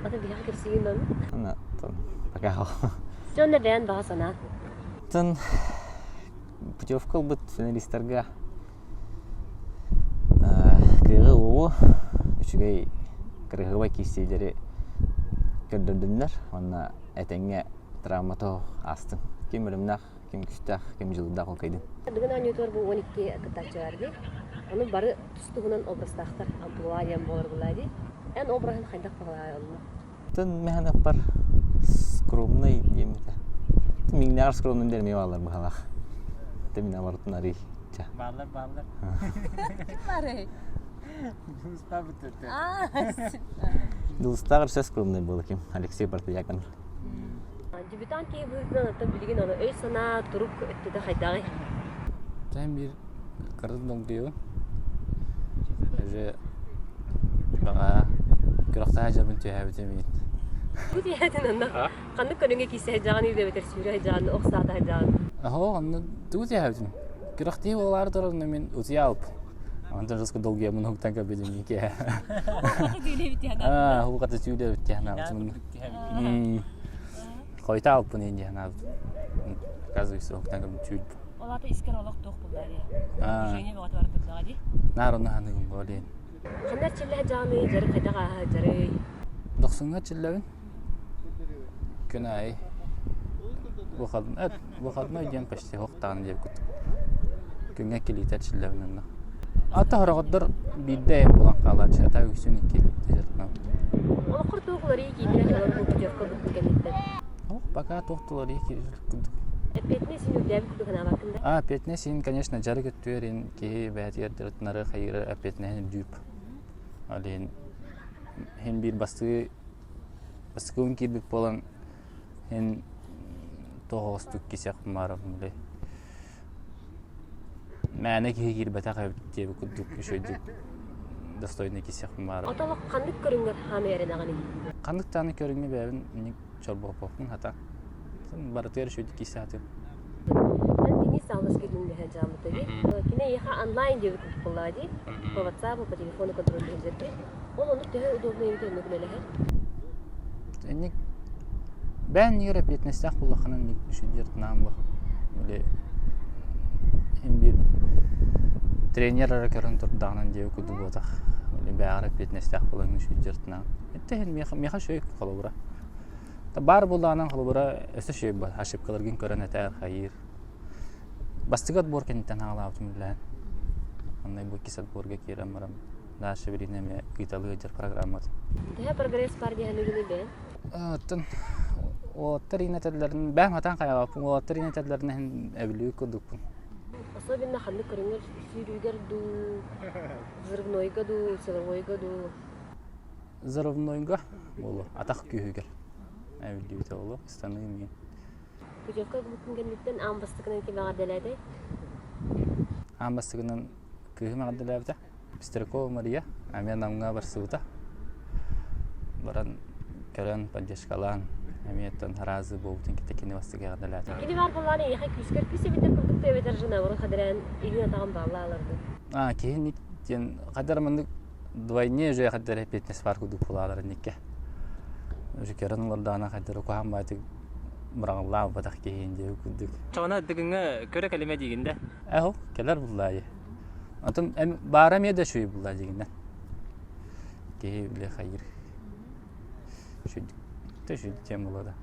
Ата биһиэхэ кэпсиигин ону? Онно пока Дьонно бэйэн баҕа санаа. Тын путевка ылбыт финалистарга кыаҕы-уоҕу үчүгэй кыраһыабай киирсиилэри көрдөрдүннэр уонна этэҥҥэ травмата аастын. Ким өлүмнээх, ким күүстээх, ким дьулуурдаах ол кыайдын. Бүгүн оонньуутугар бу 12 кыттааччы бар дии. Ону бары тус-туһунан образтаахтар амплуа диэн буолар буолаа дии. Эн обраһын хайдах баҕалаай онно? Тын мэһэнэппар скромный диэммитэ. Миҥнээҕэр скромный диэн эмиэ бааллар быһалаах. Тэ мин абарытын арый. Бааллар, бааллар. Ким баарый? Дулустааҕар өссө скромный буола ким? Алексей Протодьяконов. Дебютант киһи быһыытынан оттон билигин ону өй-санаа, турук өттүтэ хайдаҕый? Тэн биир кырдын долгуйабын. Уже баҕа күрэхтэһэ дьарбын түһээбитим иһин. Бу түһээтин онно ханнык көрүҥҥэ киирсэ сылдьаҕын эбэтэр сүүрэ сылдьаҕын, ох саата сылдьаҕын? Оһо, онно тугу түһээбитим? Күрэхтии буолаары турарына мин утуйаалпын. Онтон жестко долгуйаммын уһуктан көрбүтүм икки. Аа, хуката түүлэбит тиһанаабытым. Хойта алпын ин диһанаабытым. Оказывается, уһуктан көрбүт түүл. Ол ата искер олох туох булла дии. Движение бөҕөтө бар турдаҕа дии. Наар онно ханыгым болин. Ханна эрчиллэ сылдьаҕыный, дьарык хайдах ааһа сылдьарый? Дохсуҥҥа эрчиллэбин. Күн аайы выходной, выходной диэн почти суохтаҕына диэбит курдук. Күҥҥэ иккилиитэ эрчиллэбин онно. Ата хороҕордор биирдэ эйэм буолан хаалааччы, ата үксүн иккилиитэ дьарыктанабын. Олоххор туох уларыйыы киирдэ холобур бу путевка ылбыт кэнниттэн? Ох, пока туох да уларыйыы киирбит курдук. Эппиэтинэс син үрдээбит курдук санаабаккын да? А, эппиэтинэс син, конечно, дьарык өттүгэр ин киһи бэйэтигэр дьарыктанары хайыыры эппиэтинэһин үрдүүр. Ол иһин иһин биир бастыы бастакыбын киирбит буолан иһин тоҕоостук кисэх маарым били мээнэ киһи киирбэтэх эбит диэбит курдук үчүгэйдик достойный кисэх маарым. Отолох ханнык көрүҥҥэр хаамыы эрэнэҕиний? Ханнык даҕаны көрүҥҥэ бэйэбин инник чорбоппоппун хата. Барытыгар үчүгэйдик киирсэ сатыым. Эн Денис Саалласка күннэһэ дьааммыта дии. Кини эйиэхэ онлайн диэбит курдук буоллаҕа дии. По WhatsApp, по телефону контроль дии. Ол оннук төһө удобно эбит оннук үлэлэһэр? Инник бэйэн нигер эппиэтинэстээх буоллаххына инник үчүгэй наам бу. Или иһин биир тренер эрэ көрөн турдаҕынан диэбит курдук буотах. Или бэйэҕэр эппиэтинэстээх буолан үчүгэй дьарыктанаҕын. Итте иһин миэхэ миэхэ үчүгэй холобура. Баар буоллаҕынан холобура өссө үчүгэй буолар. Ошибкаларгын көрөн этээр, хайыыр. Бастакы отбор кэнниттэн хаалаабытым билээн. Онно бу иккис отборга киирэн баран дальше билигин эмиэ ыыталыы сылдьар программатын. Төһө прогресс бар диэн үгүнүй бэйэн? Оттон уолаттар иин этэллэрин бэйэм хатан хайаабаппын уолаттар иин этэллэрин иһин эбилүү курдукпун. Особенно ханнык көрүҥҥэр сүүрүүгэр дуу, взрывнойга дуу, силовойга дуу? Взрывнойга буолуо, атах күүһүгэр эбиллибитэ буолуо, ыстаныы миин. Путевка ылбытын кэнниттэн аан бастакынан ким эҕэрдэлээтэй? Аан бастакынан кыыһым эҕэрдэлээбитэ. Пестрякова Мария эмиэ Намҥа барсыбыта. Баран көрөн, поддержкалаан, эмиэ оттон разы буолбутун кытта кини бастакы эҕэрдэлээтэ. Кини баар буоллаҕына эйиэхэ күүскэр күүс эбитэр курдук да эбэтэр жена хадыраан илин атаҕын бааллааларды. А, киһи диэн хайдар маннык двойне уже хайдар эппиэтинэс баар курдук буолаалар инникке. Уже көрөн олордоҕуна хайдар куһаҕан баайтык быраҕыллаабатах киһи диэбит курдук. Чоҕуна дыгыҥҥа көрө кэлимэ диигин да? Эһо, кэлэр буллаайы. Атын баара эмиэ да үчүгэй булла диигиннэн. Киһи били хайыыр. Үчүгэй үчүгэй диэн буолуо да.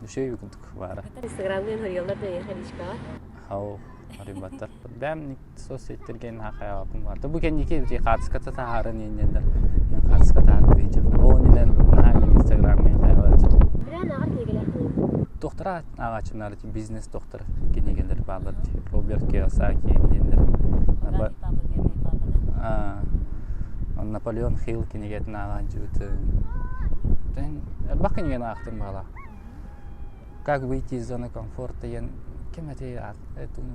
Үчүгэй курдук баара. Инстаграмҥа хоруйаллар да эйиэхэ личкаҕа? Хау, хоруйбаттар. Бэм соцсеттерге наһаа хайаҕаппын баар. Бу кэнники бити хаартыската таһааран иэннэннэр. Мен хаартыска таһаартыы иһдьэбин. Ол иннинэн наһаа инстаграмҥа хайаҕалар. Билээн ааҕар кинигэлээххин? Туохтара ааҕааччылар бизнес туохтара кинигэлэр бааллар дии. Роберт Кийосаки диэннэр. Наполеон Хилл кинигэтин ааҕааччыбытын. Элбэх кинигэни аахтым баҕалаах. Как выйти из зоны комфорта диэн ким этэй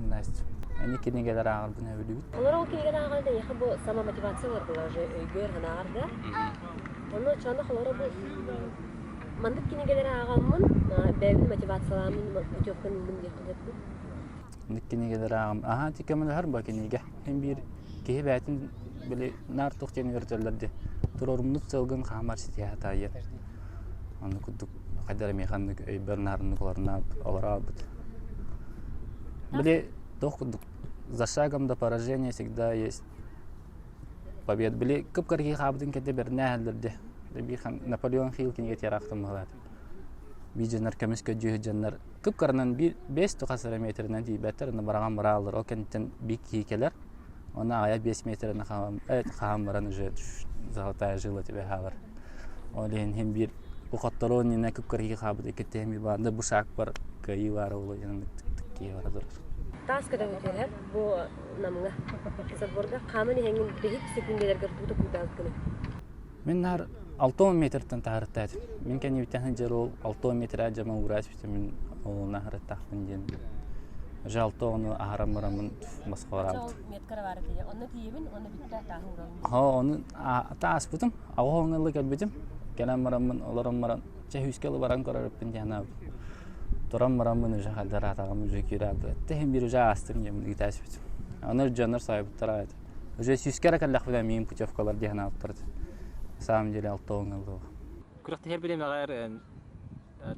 Настя. Ини кинигэлэр ааҕарбын сөбүлүүбүт. Олор ол кинигэни ааҕарда эйиэхэ бу самомотивация болар була уже өйгөр санааҕар да. Онно чоно холоро бу маннык кинигэлэри ааҕаммын бэйэбин мотивациялааммын путевканы ыллым диэххэ сөп Маннык кинигэлэри ааҕам. Аһаа ити көмөлөһөр ба кинигэ. Һин биир киһи бэйэтин били наар туох диэн үөрэтэллэр дии. Туруоруммут сыалгын хаамар ситиһэ таайар. Онно курдук хайдах эрэ миэхэ оннук өйбөр наарыннык олорообут. Били туох курдук за шагом до поражения всегда есть победа. Били кып-кыргыы хаабытын кэннэ бэрнээһэллэр дии. Биир Наполеон Хилл кинигэтигэр аахтым быһалаат. Биир дьоннор көмүс көдьүүһү дьоннор кып-кыранан биир биэс тухас эрэ метринэн тиийбэттэр, онно бараҕан барааллар. Ол кэнниттэн биир киһи кэлэр, Оны аҕыйах биэс метрини хаһан баран уже золотая жила тебе хаалар. Ол иһин иһин биир бу хоттору иннинэ кып-кырыһыы хаалбыт иккитэ иһин баанда бу шаг бар кыайыы баара буолуо диэн киһи бара турар. Таас көтөҕүтүһэр бу Намҥа заборга хааман иһэҥҥин бүтэһик секундаларгар тугу куутаабыккыный? Мин наар 60 метртэн таһыртаат. Мин кэннибиттэн сылдьар уол 60 метр дьама уураат мин олуна аһарыттаахпын диэн. Уже алта ону аһаран бараммын босхолораабыт. Меткара баар этэ. Онно тиийэбин, онно бүттэ тааһы уурабын. Хо, ону тааспытым. Аҕа оҥылы кэлбитим. Кэлэн бараммын, олорон баран, чэ сүүскэ ылы баран көрөрүппүн диэн санаабытым. Туран бараммын уже хаддараатаҕым уже киирээбит. Тэһин биир уже аастым диэн ыытаачпытым. Аны дьоннор саайбыттара этэ. Уже сүүскэ эрэ кэллэхпинэ миин путевкалар диэн санаабыттар. На самом деле алта оҥылы. Күрэхтэһэр бириэмэҕэр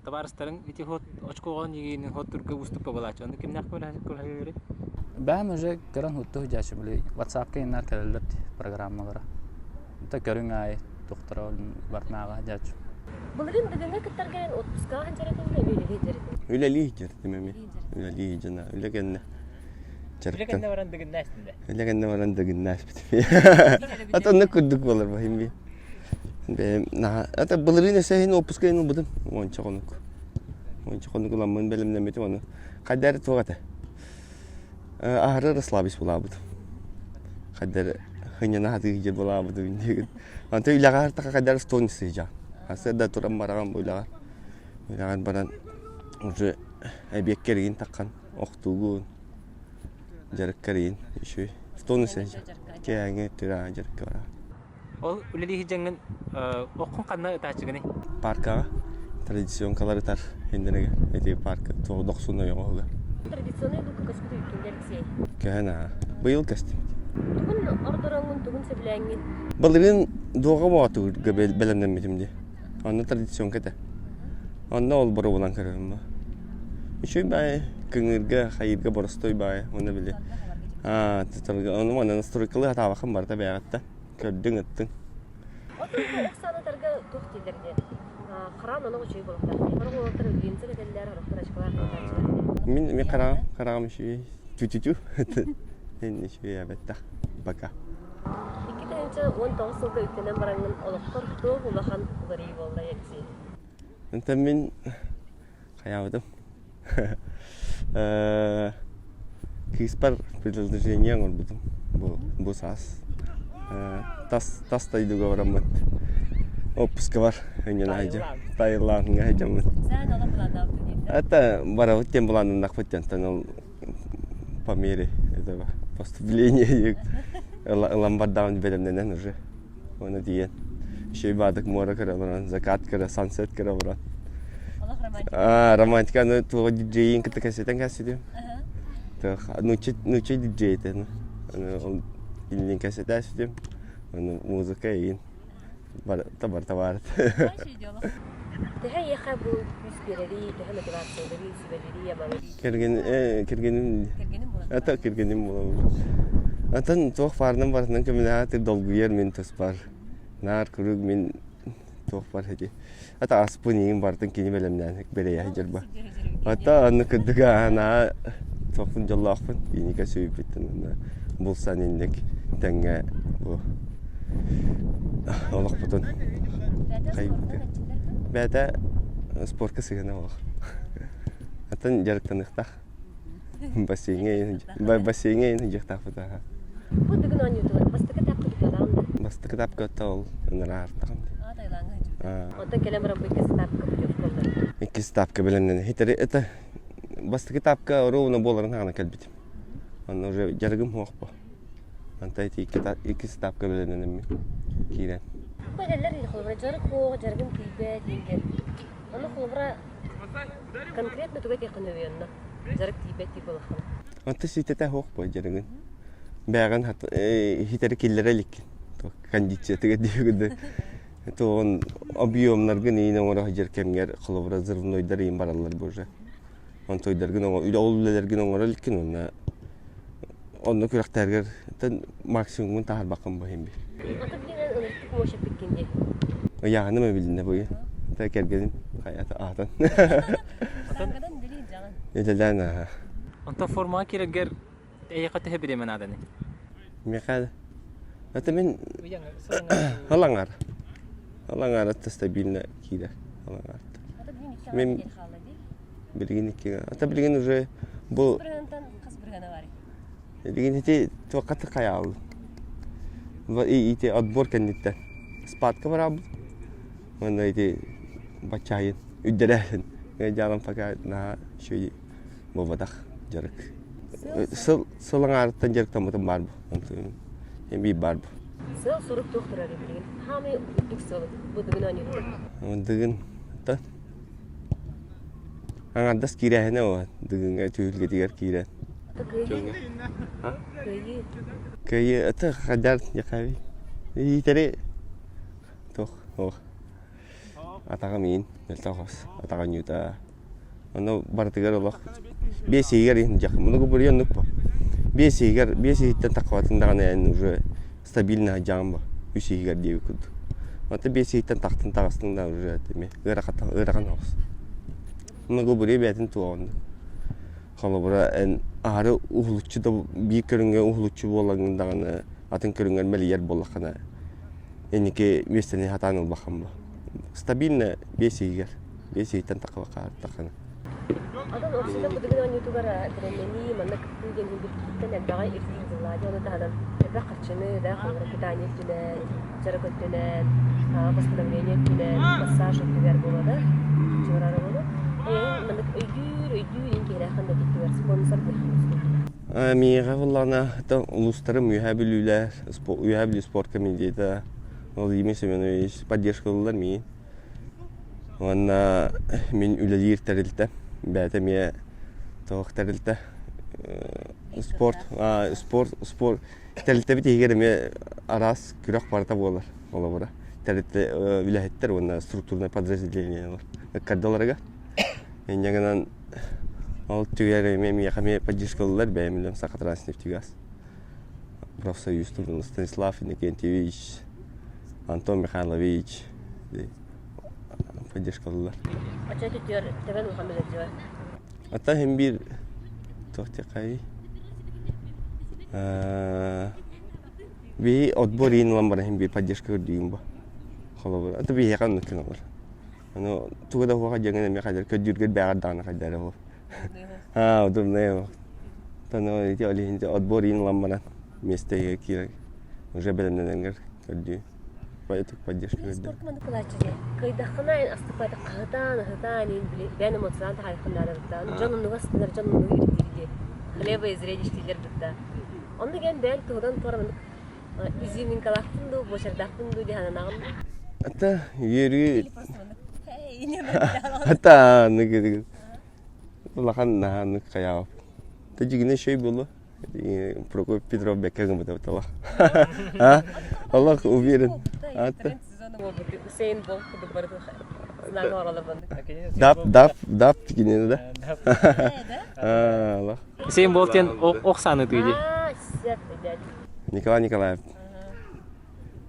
табаарыстарыҥ ити хот очкоҕа нигиин хоттурга уустукка буолааччы. Онно кимнээх көмөлөһөллөрүй? Бэйэм уже көрөн хутту сылдьааччы били WhatsApp-ка иннар кэлэллэр программалара. Это көрүҥ аайы тухтара барнааҕа дьааччы. Былырыын бүгүҥҥү кыттарга эн отпускаҕа сылдьар этиҥ да үлэлии сылдьар этиҥ? Үлэлии сылдьар эми. Үлэлии дьана. Үлэ кэннэ. Үлэ кэннэ баран дыгыннаастын да? Үлэ кэннэ баран дыгыннааспытым. Ата оннук курдук буолар баһым би. Бэйэм наһаа это былырыын өссө иһин отпуска иһин ылбытым уонча хонук. Уонча хонук ыламмын бэлэмнэммитим ону. Хайда эрэ туох этэ. Аһары расслабись булаабытым. Хайда эрэ хынньана сатыы сылдьар булаабытым диигин. Онтон үлэҕэ артаха хайда эрэ стон сылдьаҕын. Сарсыарда туран бараҕын бу үлэҕэ. Үлэҕэр баран уже эбиэккэ эригин таххан охтуугун, дьарыкка эригин үчүгэй. Стон сылдьар. Кээҥи тыра дьарыкка бараҕын. Ол үлэлии сылдьаҥҥын оххун ханна ытааччыгыный? Паркаҕа традиционкалар ытар иннинэ ити парка туох дохсун ойоҕоһугар. Традиционный лука көспүт үккүндэ Алексей. Көһөн аа. Быйыл көстүбүт. Тугун ордороҥҥун, тугун сөбүлээҥҥин? Былырыын дуоҕа боотугурга бэлэмнэммитим дии. Онно традиционка этэ. Онно ол боруобалаан көрөрүм ба. Үчүгэй баайы кыҥыырга, хайыырга боростуой баайы. Онно били аа ону манна настройкалыы сатаабаккын барыта бэйэҕиттэн. Көрдүҥ, ыттыҥ. Отон бу ох саанатарга туох дииллэр диэн? Хараан олох үчүгэй буолуохтаах. Сорох уолаттар линза кэтэллэр, сорохтор очколаах кэтээччилэр. Мин мин хараҕым хараҕым үчүгэй. Тю-тю-тю. Эн үчүгэй эбэттэх. Пока. 2019 сылга үктэнэн бараҥҥын олоххор туох улахан уларыйыы буолла Алексей? Онтон мин хайаабытым. Кыыспар предложение оҥорбутум бу, бу саас. Тас, тас дойдуга бараммыт. Отпускабар ынньана Таиландҥа сылдьаммыт. Это барабыт диэн былааннаннахпыт диэн ол по мере этого поступления ылан бардаҕын бэлэмнэнэн уже Оны тиийэн еще баадык муора көрө баран, закат көрө, сансет көрө баран. Олох романтика. А, романтика, ну, туох диджейин кытта кэпсэтэн кэпсэтим. Туох, нучча, нучча диджей этэ. Аны ол кинилин кэпсэтээситим. Аны музыка игин. Барыта барыта баар. Төһө эйиэхэ бу күүс биэрэрий, төһө мотивацияларый, сүбэлэрий, амаларый? Кэргэн, э, кэргэним Кэргэним буолар. Это кэргэним буолар. Атын туох баарынан барытынан көмөлөһө долгуйар мин туспар. Наар куруук мин туох бар ити. Ата аспын иин барытын кини бэлэмнээн бэлэйэ сылдьар Ата анны кырдыга анаа туохпун дьоллоохпун ииника сүүйбүттэн уонна булсан инник тэҥҥэ бу олохпутун Бэйэтэ хайбыты. Бэйэтэ спортка сыһыана олох. Атын дьарыктаныахтаах. Бассейҥа бассейҥа иһин дьиэхтаахпыт аха. Бу дыгын оонньуутугар бастакы этапка бүтүөҕүн да? Бастакы этапка ол ыныраардаҕын. Аа, Таилаҥҥа сылдьыбыта. Онтон кэлэн баран бу иккис этапка путевка ыллар. Иккис этапка бэлэмнэнэ. Хитэри это бастакы этапка ровно буоларын хаҕана кэлбитим. Онно уже дьарыгым суох бо. Онтон ити иккис этапка бэлэмнэнэммин киирэн. Бу эдэллэр холобура дьарык суох, дьарыгым тиийбэт диэн. Ону холобура конкретно туга этиэххин үһү онно? Дьарык тиийбэт диир буоллаххына. Онто ситэтэ суох бо дьарыгын. Бэҕин хитэри киллэрэ иликкин. Кондициятыгар диэбит Туон объемнаргын иин оҥоро сылдьар кэмҥэр холобура взрывнойдар иин бараллар бу уже. Онтойдаргын ол үлэлэргин оҥоро иликкин уонна онно күрэхтэргэр максимумун таһарбаккын бу иһин бир. Ата билин эн ынырыктык мощь эппиккин дии. Ыйааһыным эбилиннэ бу Та кэргэним хайата аатан. Саҥадан билин дьаҕын. Үлэлээн ааха. Онтон формаҕа киирэргэр эйиэхэ төһө бириэмэ нааданы? Миэхэ это мин Алаҥар. Алаҥар это стабильно киирэр. Алаҥар. Мен билигин икки. Ата билигин уже бу хас бырыһыана барый? Билигин ити туохха хайаалым. Ити отбор кэнниттэн спадка бараабыт. Уонна ити баччаайын үрдэрээһин. Дьаалам пока наһаа үчүгэй буолбатах дьарык. Сыл сыл аҥаарыттан дьарыктаммытым баар бу. Эми баар бу. Сыал сорук туох турар билигин? Хаамай үрдүк сыал бу дыгын оонньуутугар. Дыгын Аҥардас киирээһинэ о Дыгыҥҥа түһүлгэтигэр киирэн. Кыайыы. Кыайыы. Кыайыы это хадар дьахави. Иитэри туох ох атаҕым иин мөлтөх ос атаҕа ньута Ону барытыгар олох биэс иһигэр иһин дьахым. Муну губуруйан оннук бо. Биэс иһигэр, биэс иһиттэн таххабатын даҕаны эн уже стабильно сылдьаҕын бо. Үс иһигэр диэбит курдук. Онтон биэс иһиттэн тахтын таҕыстыҥ да уже эми ыарахан ыарахан оҕус. Муну губуруйа бэйэтин туоҕун. Холобура эн аһары уһулуччу да биир көрүҥҥэ уһулуччу буолаҥҥын даҕаны атын көрүҥҥэр мэлийэр буоллаххына инники миэстэни сатаан ылбаххын бо. Стабильно биэс иһигэр биэс иһиттэн таххана. Атын общество быдыгын оонньуутугар бэлэмнэнии, манна кыттыы диэн билбиттэн элбэҕи ирдиир буоллаа дии. Ону таһынан элбэх харчыны, да, холобура, питание өттүнэн, дьарык өттүнэн, восстановление өттүнэн, массаж өттүгэр буолуо да, чуораары буолуо. Эйигин маннык өйдүүр, өйдүүр диэн киһилээх ханна өттүгэр спонсор диэххин Миэхэ буоллаҕына, улуустарым Үөһээ Бүлүүлэр, Үөһээ Бүлүү спорт комитета, Владимир Семенович поддержкалыыллар миигин. Уонна мин үлэлиир тэрилтэ, бэйэтэ эмиэ туох тэрилтэ спорт спорт спорт тэрилтэбит иһигэр эмиэ араас күрэх барыта буолар холобура тэрилтэ үлэһиттэр уонна структурнай подразделениелар ыккардыларыгар инньэ гынан ол түгэр эмиэ миэхэ эмиэ поддержкалыыллар бэйэм үлэм Сахатранснефтегаз профсоюз Станислав Иннокентьевич Антон Михайлович поддержкалыыллар. Оччо түтүөр төбөн улахан билэрдьибэ. Ата иһин биир туох диэххэй биһи отбор иин ылан баран иһин биир поддержка көрдүүгүн бу. Холобур, ата биһиэхэ оннук гыналлар. Ону тугу да уһуоха дьиэҥин эмиэ хайдар көрдүүргэр бээҕэр даҕаны хайдар ол. Аа, удобнай Тоно ити ол иһин отбор иин ылан баран миэстэгэ киирэр уже бэлэмнэнэргэр көрдүү поэтому поддержка көрдүү. Спортка маннык кылааччы дии. Кыайдаххына эн астыппата хаһытаан, ыһытаан иин били бэйэн эмоциялаан таһаарыаххын наада бытта. Дьон оннуга астынар, дьон оннугу ирдиир дии. Хлеба и зрелищ дииллэр бытта. Оннук эн бэйэн туһуган туора маннык изюминкалаахпын дуу, буочардаахпын дуу дии сананаҕын дуу? Ата үөрүү Ата аныгы улахан наһаа хайаабап. Та дьигинэ шөй буолуо. Прокопий Петров бэккэ гыммыта бытала. А? Аллах уверен. Ата. Усейн Болт курдук барытын знак оралар Дап, дап, дап тигинene да. Аллах. Усейн Болт диэн ох сааны тыы дии. Николай Николаев.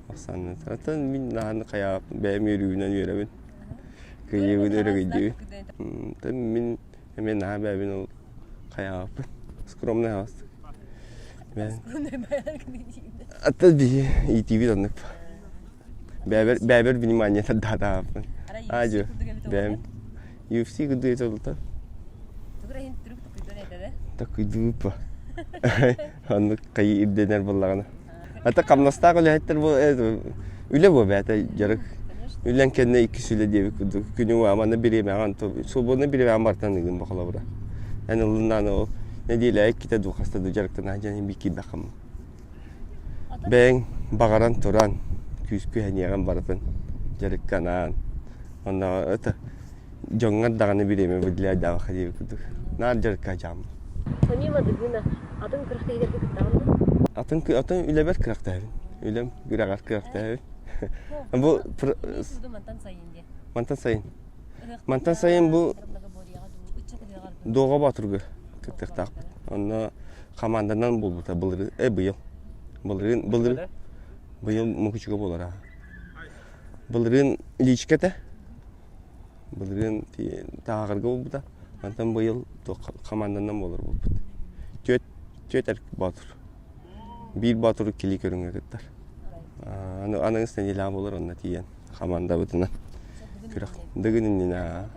Ох сааны. Атын мин наһаны хайаап бэйэм үөрүүбүнэн үөрэбин. Кыйыыбын өрөгөйдүүбүн. Мин эмиэ наһаа бэйэбин ол хайаабаппын. Скромный хаҕыстык. Ата биһи иитиибит оннук. Бэйэбэр бэйэбэр внимание тардаатааппын. Аадьы бэйэм UFC курдук этэ олта. Такыйдыыппа. Оннук хайы ирдэнэр буоллаҕына. Ата хамнастаах үлэһиттэр бу үлэ бу бэйэтэ дьарык. Үлэн кэннэ иккис үлэ диэбит курдук. Күнү манна бириэмэҕин свободный бириэмэҕин бартан ыгын бохолобура. Эн ылыннаан ол нэдиэлэ иккитэ дуу хаста дуу дьарыктана дьэн би киирбэххим. Бэйэҥ баҕаран туран күүскү-сэниэҕин барытын дьарыкканаан онно это дьоҥҥор даҕаны бириэмэ выделяйдаабакка диэбит курдук наар дьарыкка дьааммын. Помимо Дыгына, атын күрэхтэһиилэргэ кыттаҕын дуо? Атын атын үлэбэр күрэхтэһэбин. Үлэм күрэҕэр күрэхтэһэбин. Бу мантан сайын диye. Мантан сайын. Мантан сайын бу Дуоҕа Боотурга кыттыахтаахпыт. Онно хамаанданан буолбута былырыын, э быйыл. Былырыын, былырыын, быйыл Мукучуга буолар Былырыын личка этэ. Былырыын Тааҕырга буолбута. Мантан быйыл хамаанданан буолар буолбут. Түөрт, түөрт эр боотур. Биир боотур иккилии көрүҥҥэ кыттар. Аны аныгыс нэдиэлэҕэ буолар онно тиийэн хамаандабытынан күрэх Дыгын иннинэ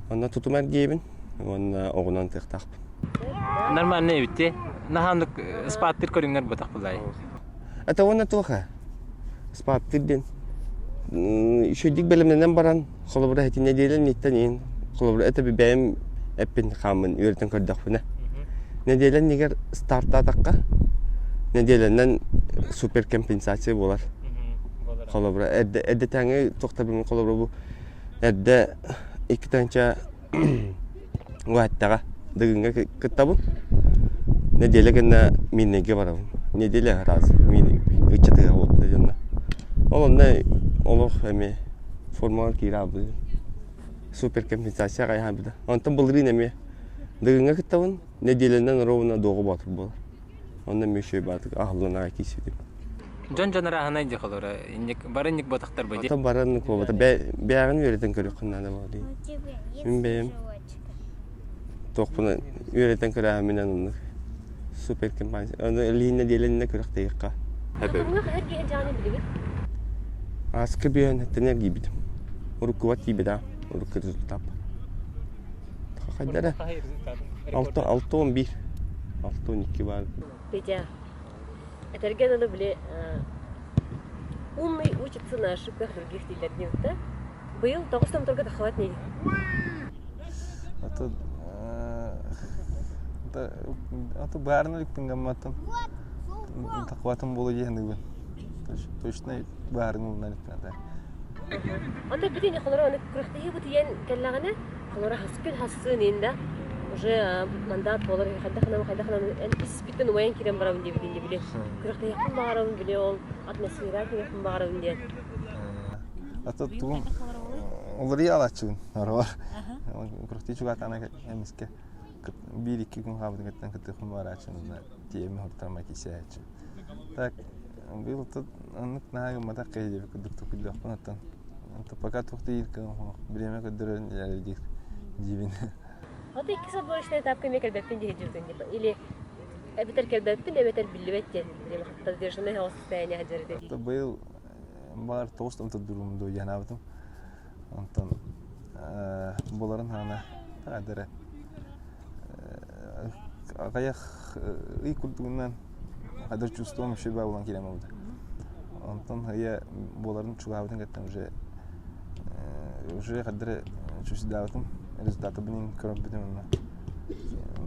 Онно тутум эргиэбин уонна оҕунан тыахтаахпын. Нормально эбит Наһааннык спаттыр көрүҥнэр ботах булай. Это уонна туоха спаттыр диэн үчүгэйдик бэлэмнэнэн баран холобура ити нэдиэлэ инниттэн иин холобура это бэйэм эппин хааммын үөрэтэн көрдөхпүнэ нэдиэлэ иннигэр стартаатахха нэдиэлэнэн суперкомпенсация буолар холобура эрдэ эрдэтээҥи туохтарбын холобура бу Эрдэ 2 тыһыынча уһаттаҕа Дыгыҥҥа кыттабын. Нэдиэлэ кэннэ Миирнэйгэ барабын. Неделя раз ыччатыга буолбута дьонно. Ол онно олох эмиэ формаҕа киирэ аалбыт. Суперкомпенсация хайаабыта. Онтон былырыын эмиэ Дыгыҥҥа кыттабын. Нэдиэлэнэн ровно дуоҕа боотур буолар. Онно эмиэ үчүгэй баатык аһыллан аҕай киирсибитим. Дьон дьон арааһынай дии холоро. Инник бары инник ботахтар бу Ото баран куобата бэйэҕин үөрэтэн көрүөххүн наада буолар дии. Мин бэйэм туохпун үөрэтэн көрөөһүмүнэн оннук супер компания. Аны илиһин нэдиэлэннэ күрэхтэһиэххэ. Тутумҥа хаһар киһи дьааны билигин? Ааскы бүөн эттэн эргийбитим. Уруккуга тиийбэтэх, урукку результат. Хайдара? Алта, 6-11. 6-12 баар. Петя, этэргэ дылы били умный учится на ошибках других дииллэр диэбит да. Быйыл тоҕус томторго тахсыбат нии. Аты аты баарына иликпин гамматтым. Тахватым буолу диэн Точно баарын ылынан иликпин Ата бүтүн холоро аны күрэхтэһии бутуйан кэллэҕинэ холоро хаспын хассыын иин да уже мандат буолар хайдах гынан хайдах гынан эн испиттэн умайан киирэн барабын диэбитин дии били күрэхтэһиэхпин баҕарабын били ол атмосфера киириэхпин баҕарабын диэн Ата тугум уларыйа алааччыбын оруор күрэхтии чугаатаана эмискэ биир-икки күн хаалбытын кыттан кыттыахпын баҕарааччым тиэмэ хуттарма кисээччи Так, быйыл тут оннук наһаа гымматах киһи диэбит курдук тукуйдуохпун оттон. Онто пока туох да диир бириэмэ көрдөрөн диир диибин. Вот икки отборочный этапка эмиэ кэлбэппин диһи дьүргүн или эбэтэр кэлбэппин эбэтэр биллибэт диэн поддержанное состояние сылдьар Быйыл баҕар тоҕус томтордуурум дуо диэн Онтон буларын хаана хайдара аҕыйах ый курдугунан хайдах чувствуем вообще буолан киирэн буолбута. Онтон ыйа буоларын чугаһаабытын кэттэн уже уже хайдары чувствуйдаабытым результатыбын көрөрбүтүм онно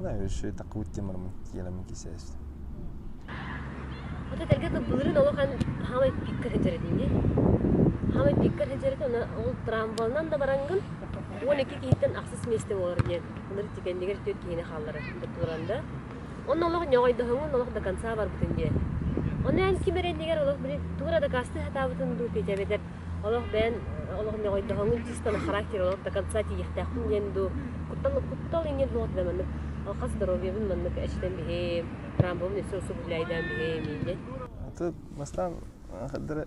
да еще такыбыт тем барамын тиэлэмин кисээстим. Вот этэргэ былырыын олох эн хаамай пикка сылдьар этиҥ дии. Хаамай пикка сылдьар этиҥ, онно ол трамвайынан да бараҥҥын 12 киһиттэн ахсыс миэстэ буолар диэн былыр тикэннигэр түөрт киһини хааллара туран да. Онно олох ньоҕойдоһоҥун олох до конца барбытын диэн. Ону эн ким эрэ иннигэр олох били тугу эрэ дакаастыы сатаабытын дуу Петя эбэтэр олох бэйэн олох ньоҕойдоһоҥун чисто на характер олох до конца тиийиэхтээхпин диэн дуу куттал куттал иҥиэн буолуох да маннык алхас здоровьебын маннык эчитэн биһиэм трамбобун өссө усугубляйдаан биһиэм диэн. Аты бастаан хаддара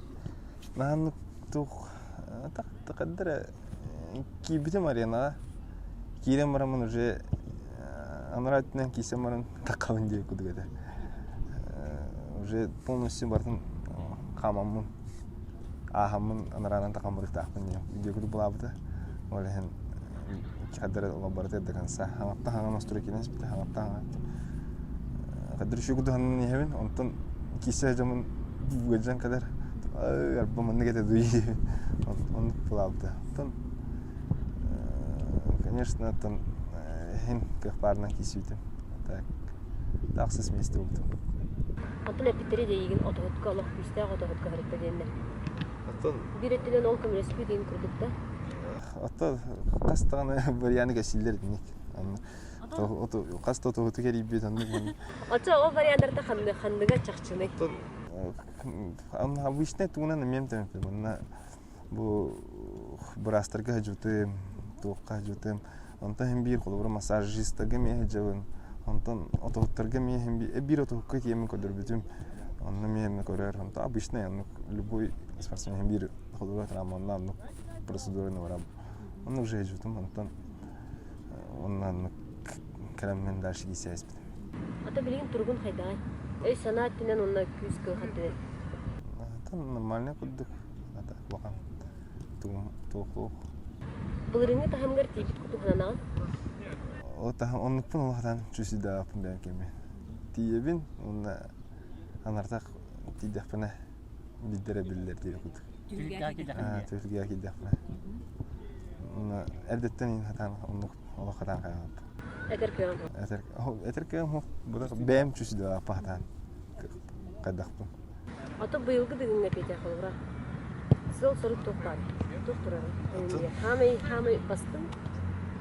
наһаннык туох хаддара киирбитим аренаҕа киирэн бараммын уже анараа өттүнэн киирсэн баран таххабын диэбит курдук этэ уже полностью барытын хаамаммын ааһаммын анараанан тахан барыахтаахпын диэн видео курдук булаабыта ол иһин. Хаддара барыта до конца. Хаҥатта хаҥа настройкинан испитэ, хаҥатта хаҥа. Хаддыр үчүгэй кудуһанан иһэбин, онтон киисэ дьомун ыалдьан кэлэр. Арба маннык этэ дуй оннук булаабыта. Оттон конечно, оттон иһин кыах баарынан киирсибитим. Так, тахсыс миэстэ буолбутум. Оттон эппиттэрэ эйигин отоһутка олох күүстээх отоһутка сырытта диэннэр. Оттон Биир өттүнэн ол көмөлөспүт диэн курдук да. Оттон хас даҕаны варианы кэсииллэр итинник. Хас да отоһуту кэрийбит оннук. Оччо ол варианнарда ханныга чахчыный? Оттон обычный тугунан эмиэм тэмэппин. Манна бу быраастарга сылдьыбытым, туохха сылдьыбытым. Онтон иһин биир холобура массажистарга эмиэ сылдьабын. Онтон отоһуттарга эмиэ иһин биир отоһукка тиийэммин көрдөрбүтүм. Онно эмиэ эмэ көрөр. Онтон обычный оннук любой спортсмен иһин биир холобура травманна оннук процедураны барабын. Оннук уже сылдьыбытым. Онтон онно оннук кэлэммин дальше киисээспитим. Ата билигин туругун хайдаҕай? Өй-санаа өттүнэн уонна күүс-кыах өттүнэн. Ата нормальный курдук. Ата улахан туох Былырыыҥҥы таһымгар тиийбит курдук сананаҕын? Ол таһым оннукпун улахан чүсүйдааппын бэйэм кэммин. Тиийэбин уонна анартах тиийдэхпинэ билдэрэ биллэр диир курдук. Түһүлгэҕэ киирдэхпинэ. Уонна эрдэттэн иһин хатаан оннук олох хатаан хаалбыт. Этэр кыаҕым. Этэр этэр кыаҕым бэйэм чүсүйдааппа хатаан хайдахпын. Ото быйылгы дыгыҥҥа Петя холобура сыал-сорук туох баар? Туох турар? Хаамай, хаамай бастыҥ,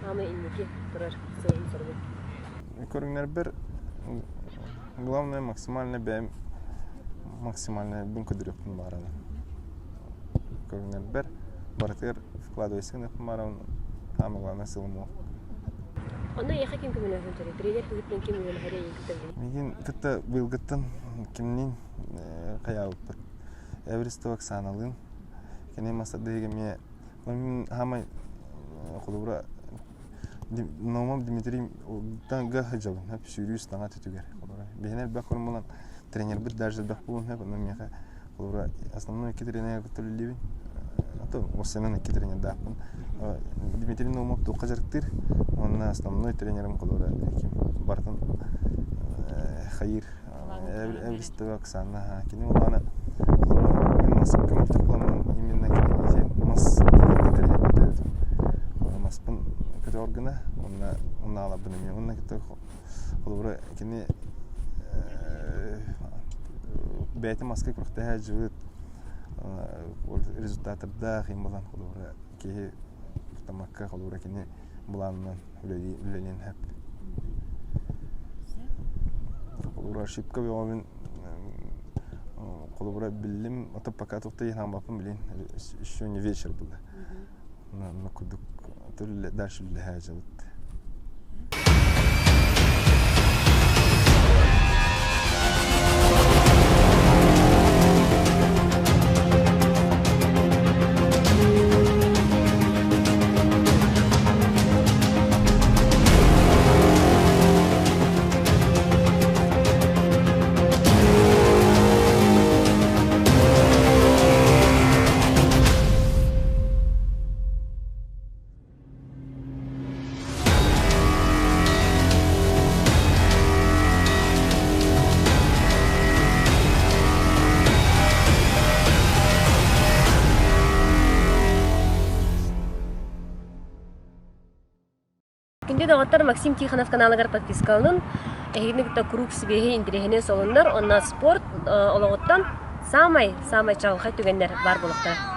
хаамай инники турар сыалым-соругум. Көрүҥнэрбэр главное максимально бэйэм максимально бун көдүрүөхпүн баҕарабын. Көрүҥнэрбэр барытыгар вкладывайся гыныахпын баҕарабын. Самое главное сыалым ол. Онно эйиэхэ ким көмөлөһөн төрүй? Тренер быһыытынан ким үлэлэһэрий эйигин кытта билигин? Миигин кытта быйылгыттан кимниин хайаабыппыт. Эверестова Оксаналыын. Кини мастардыһыга эмиэ мин хаамай холобура Наумов Дмитрий га сылдьабын сүүрүү саҥа түтүгэр. Биһиги элбэх формулан тренербит даже элбэх буолуон сөп, онон миэхэ Холобура, основной икки тренер кытта үлэлиибин. А уопсайынан икки тренердаахпын. Дмитрий Наумов туохха дьарыктыыр уонна основной тренерим холобура ким барытын хайыыр Эвристова Оксана. Кини улаана холобура мин мас көмөлтөх буоламмын именно кини мас тренер көтөөбүтүм. Маспын көтөҕөр гына уонна унаалабын эмиэ. Уонна кытта Холобура, кини бэйэтин маска күрэхтэһэ дьыбыт результаттардаах им булан холобура киһи тамакка холобура кини былаанынан үлэлиэн сөп. Холобура ошибка бөҕөбүн холобура биллим, а то пока тухта хаамбаппын билин еще не вечер было. Онно курдук дальше үлэлэһэ сылдьабыт. Күндү доҕоттор, Максим Тихонов каналыгар подпискаланын, эһигини кытта куруук сибиэһи интэриэһинэй солуннар уонна спорт олоҕуттан саамай саамай чаҕылхай түгэннэр баар буолуохтара.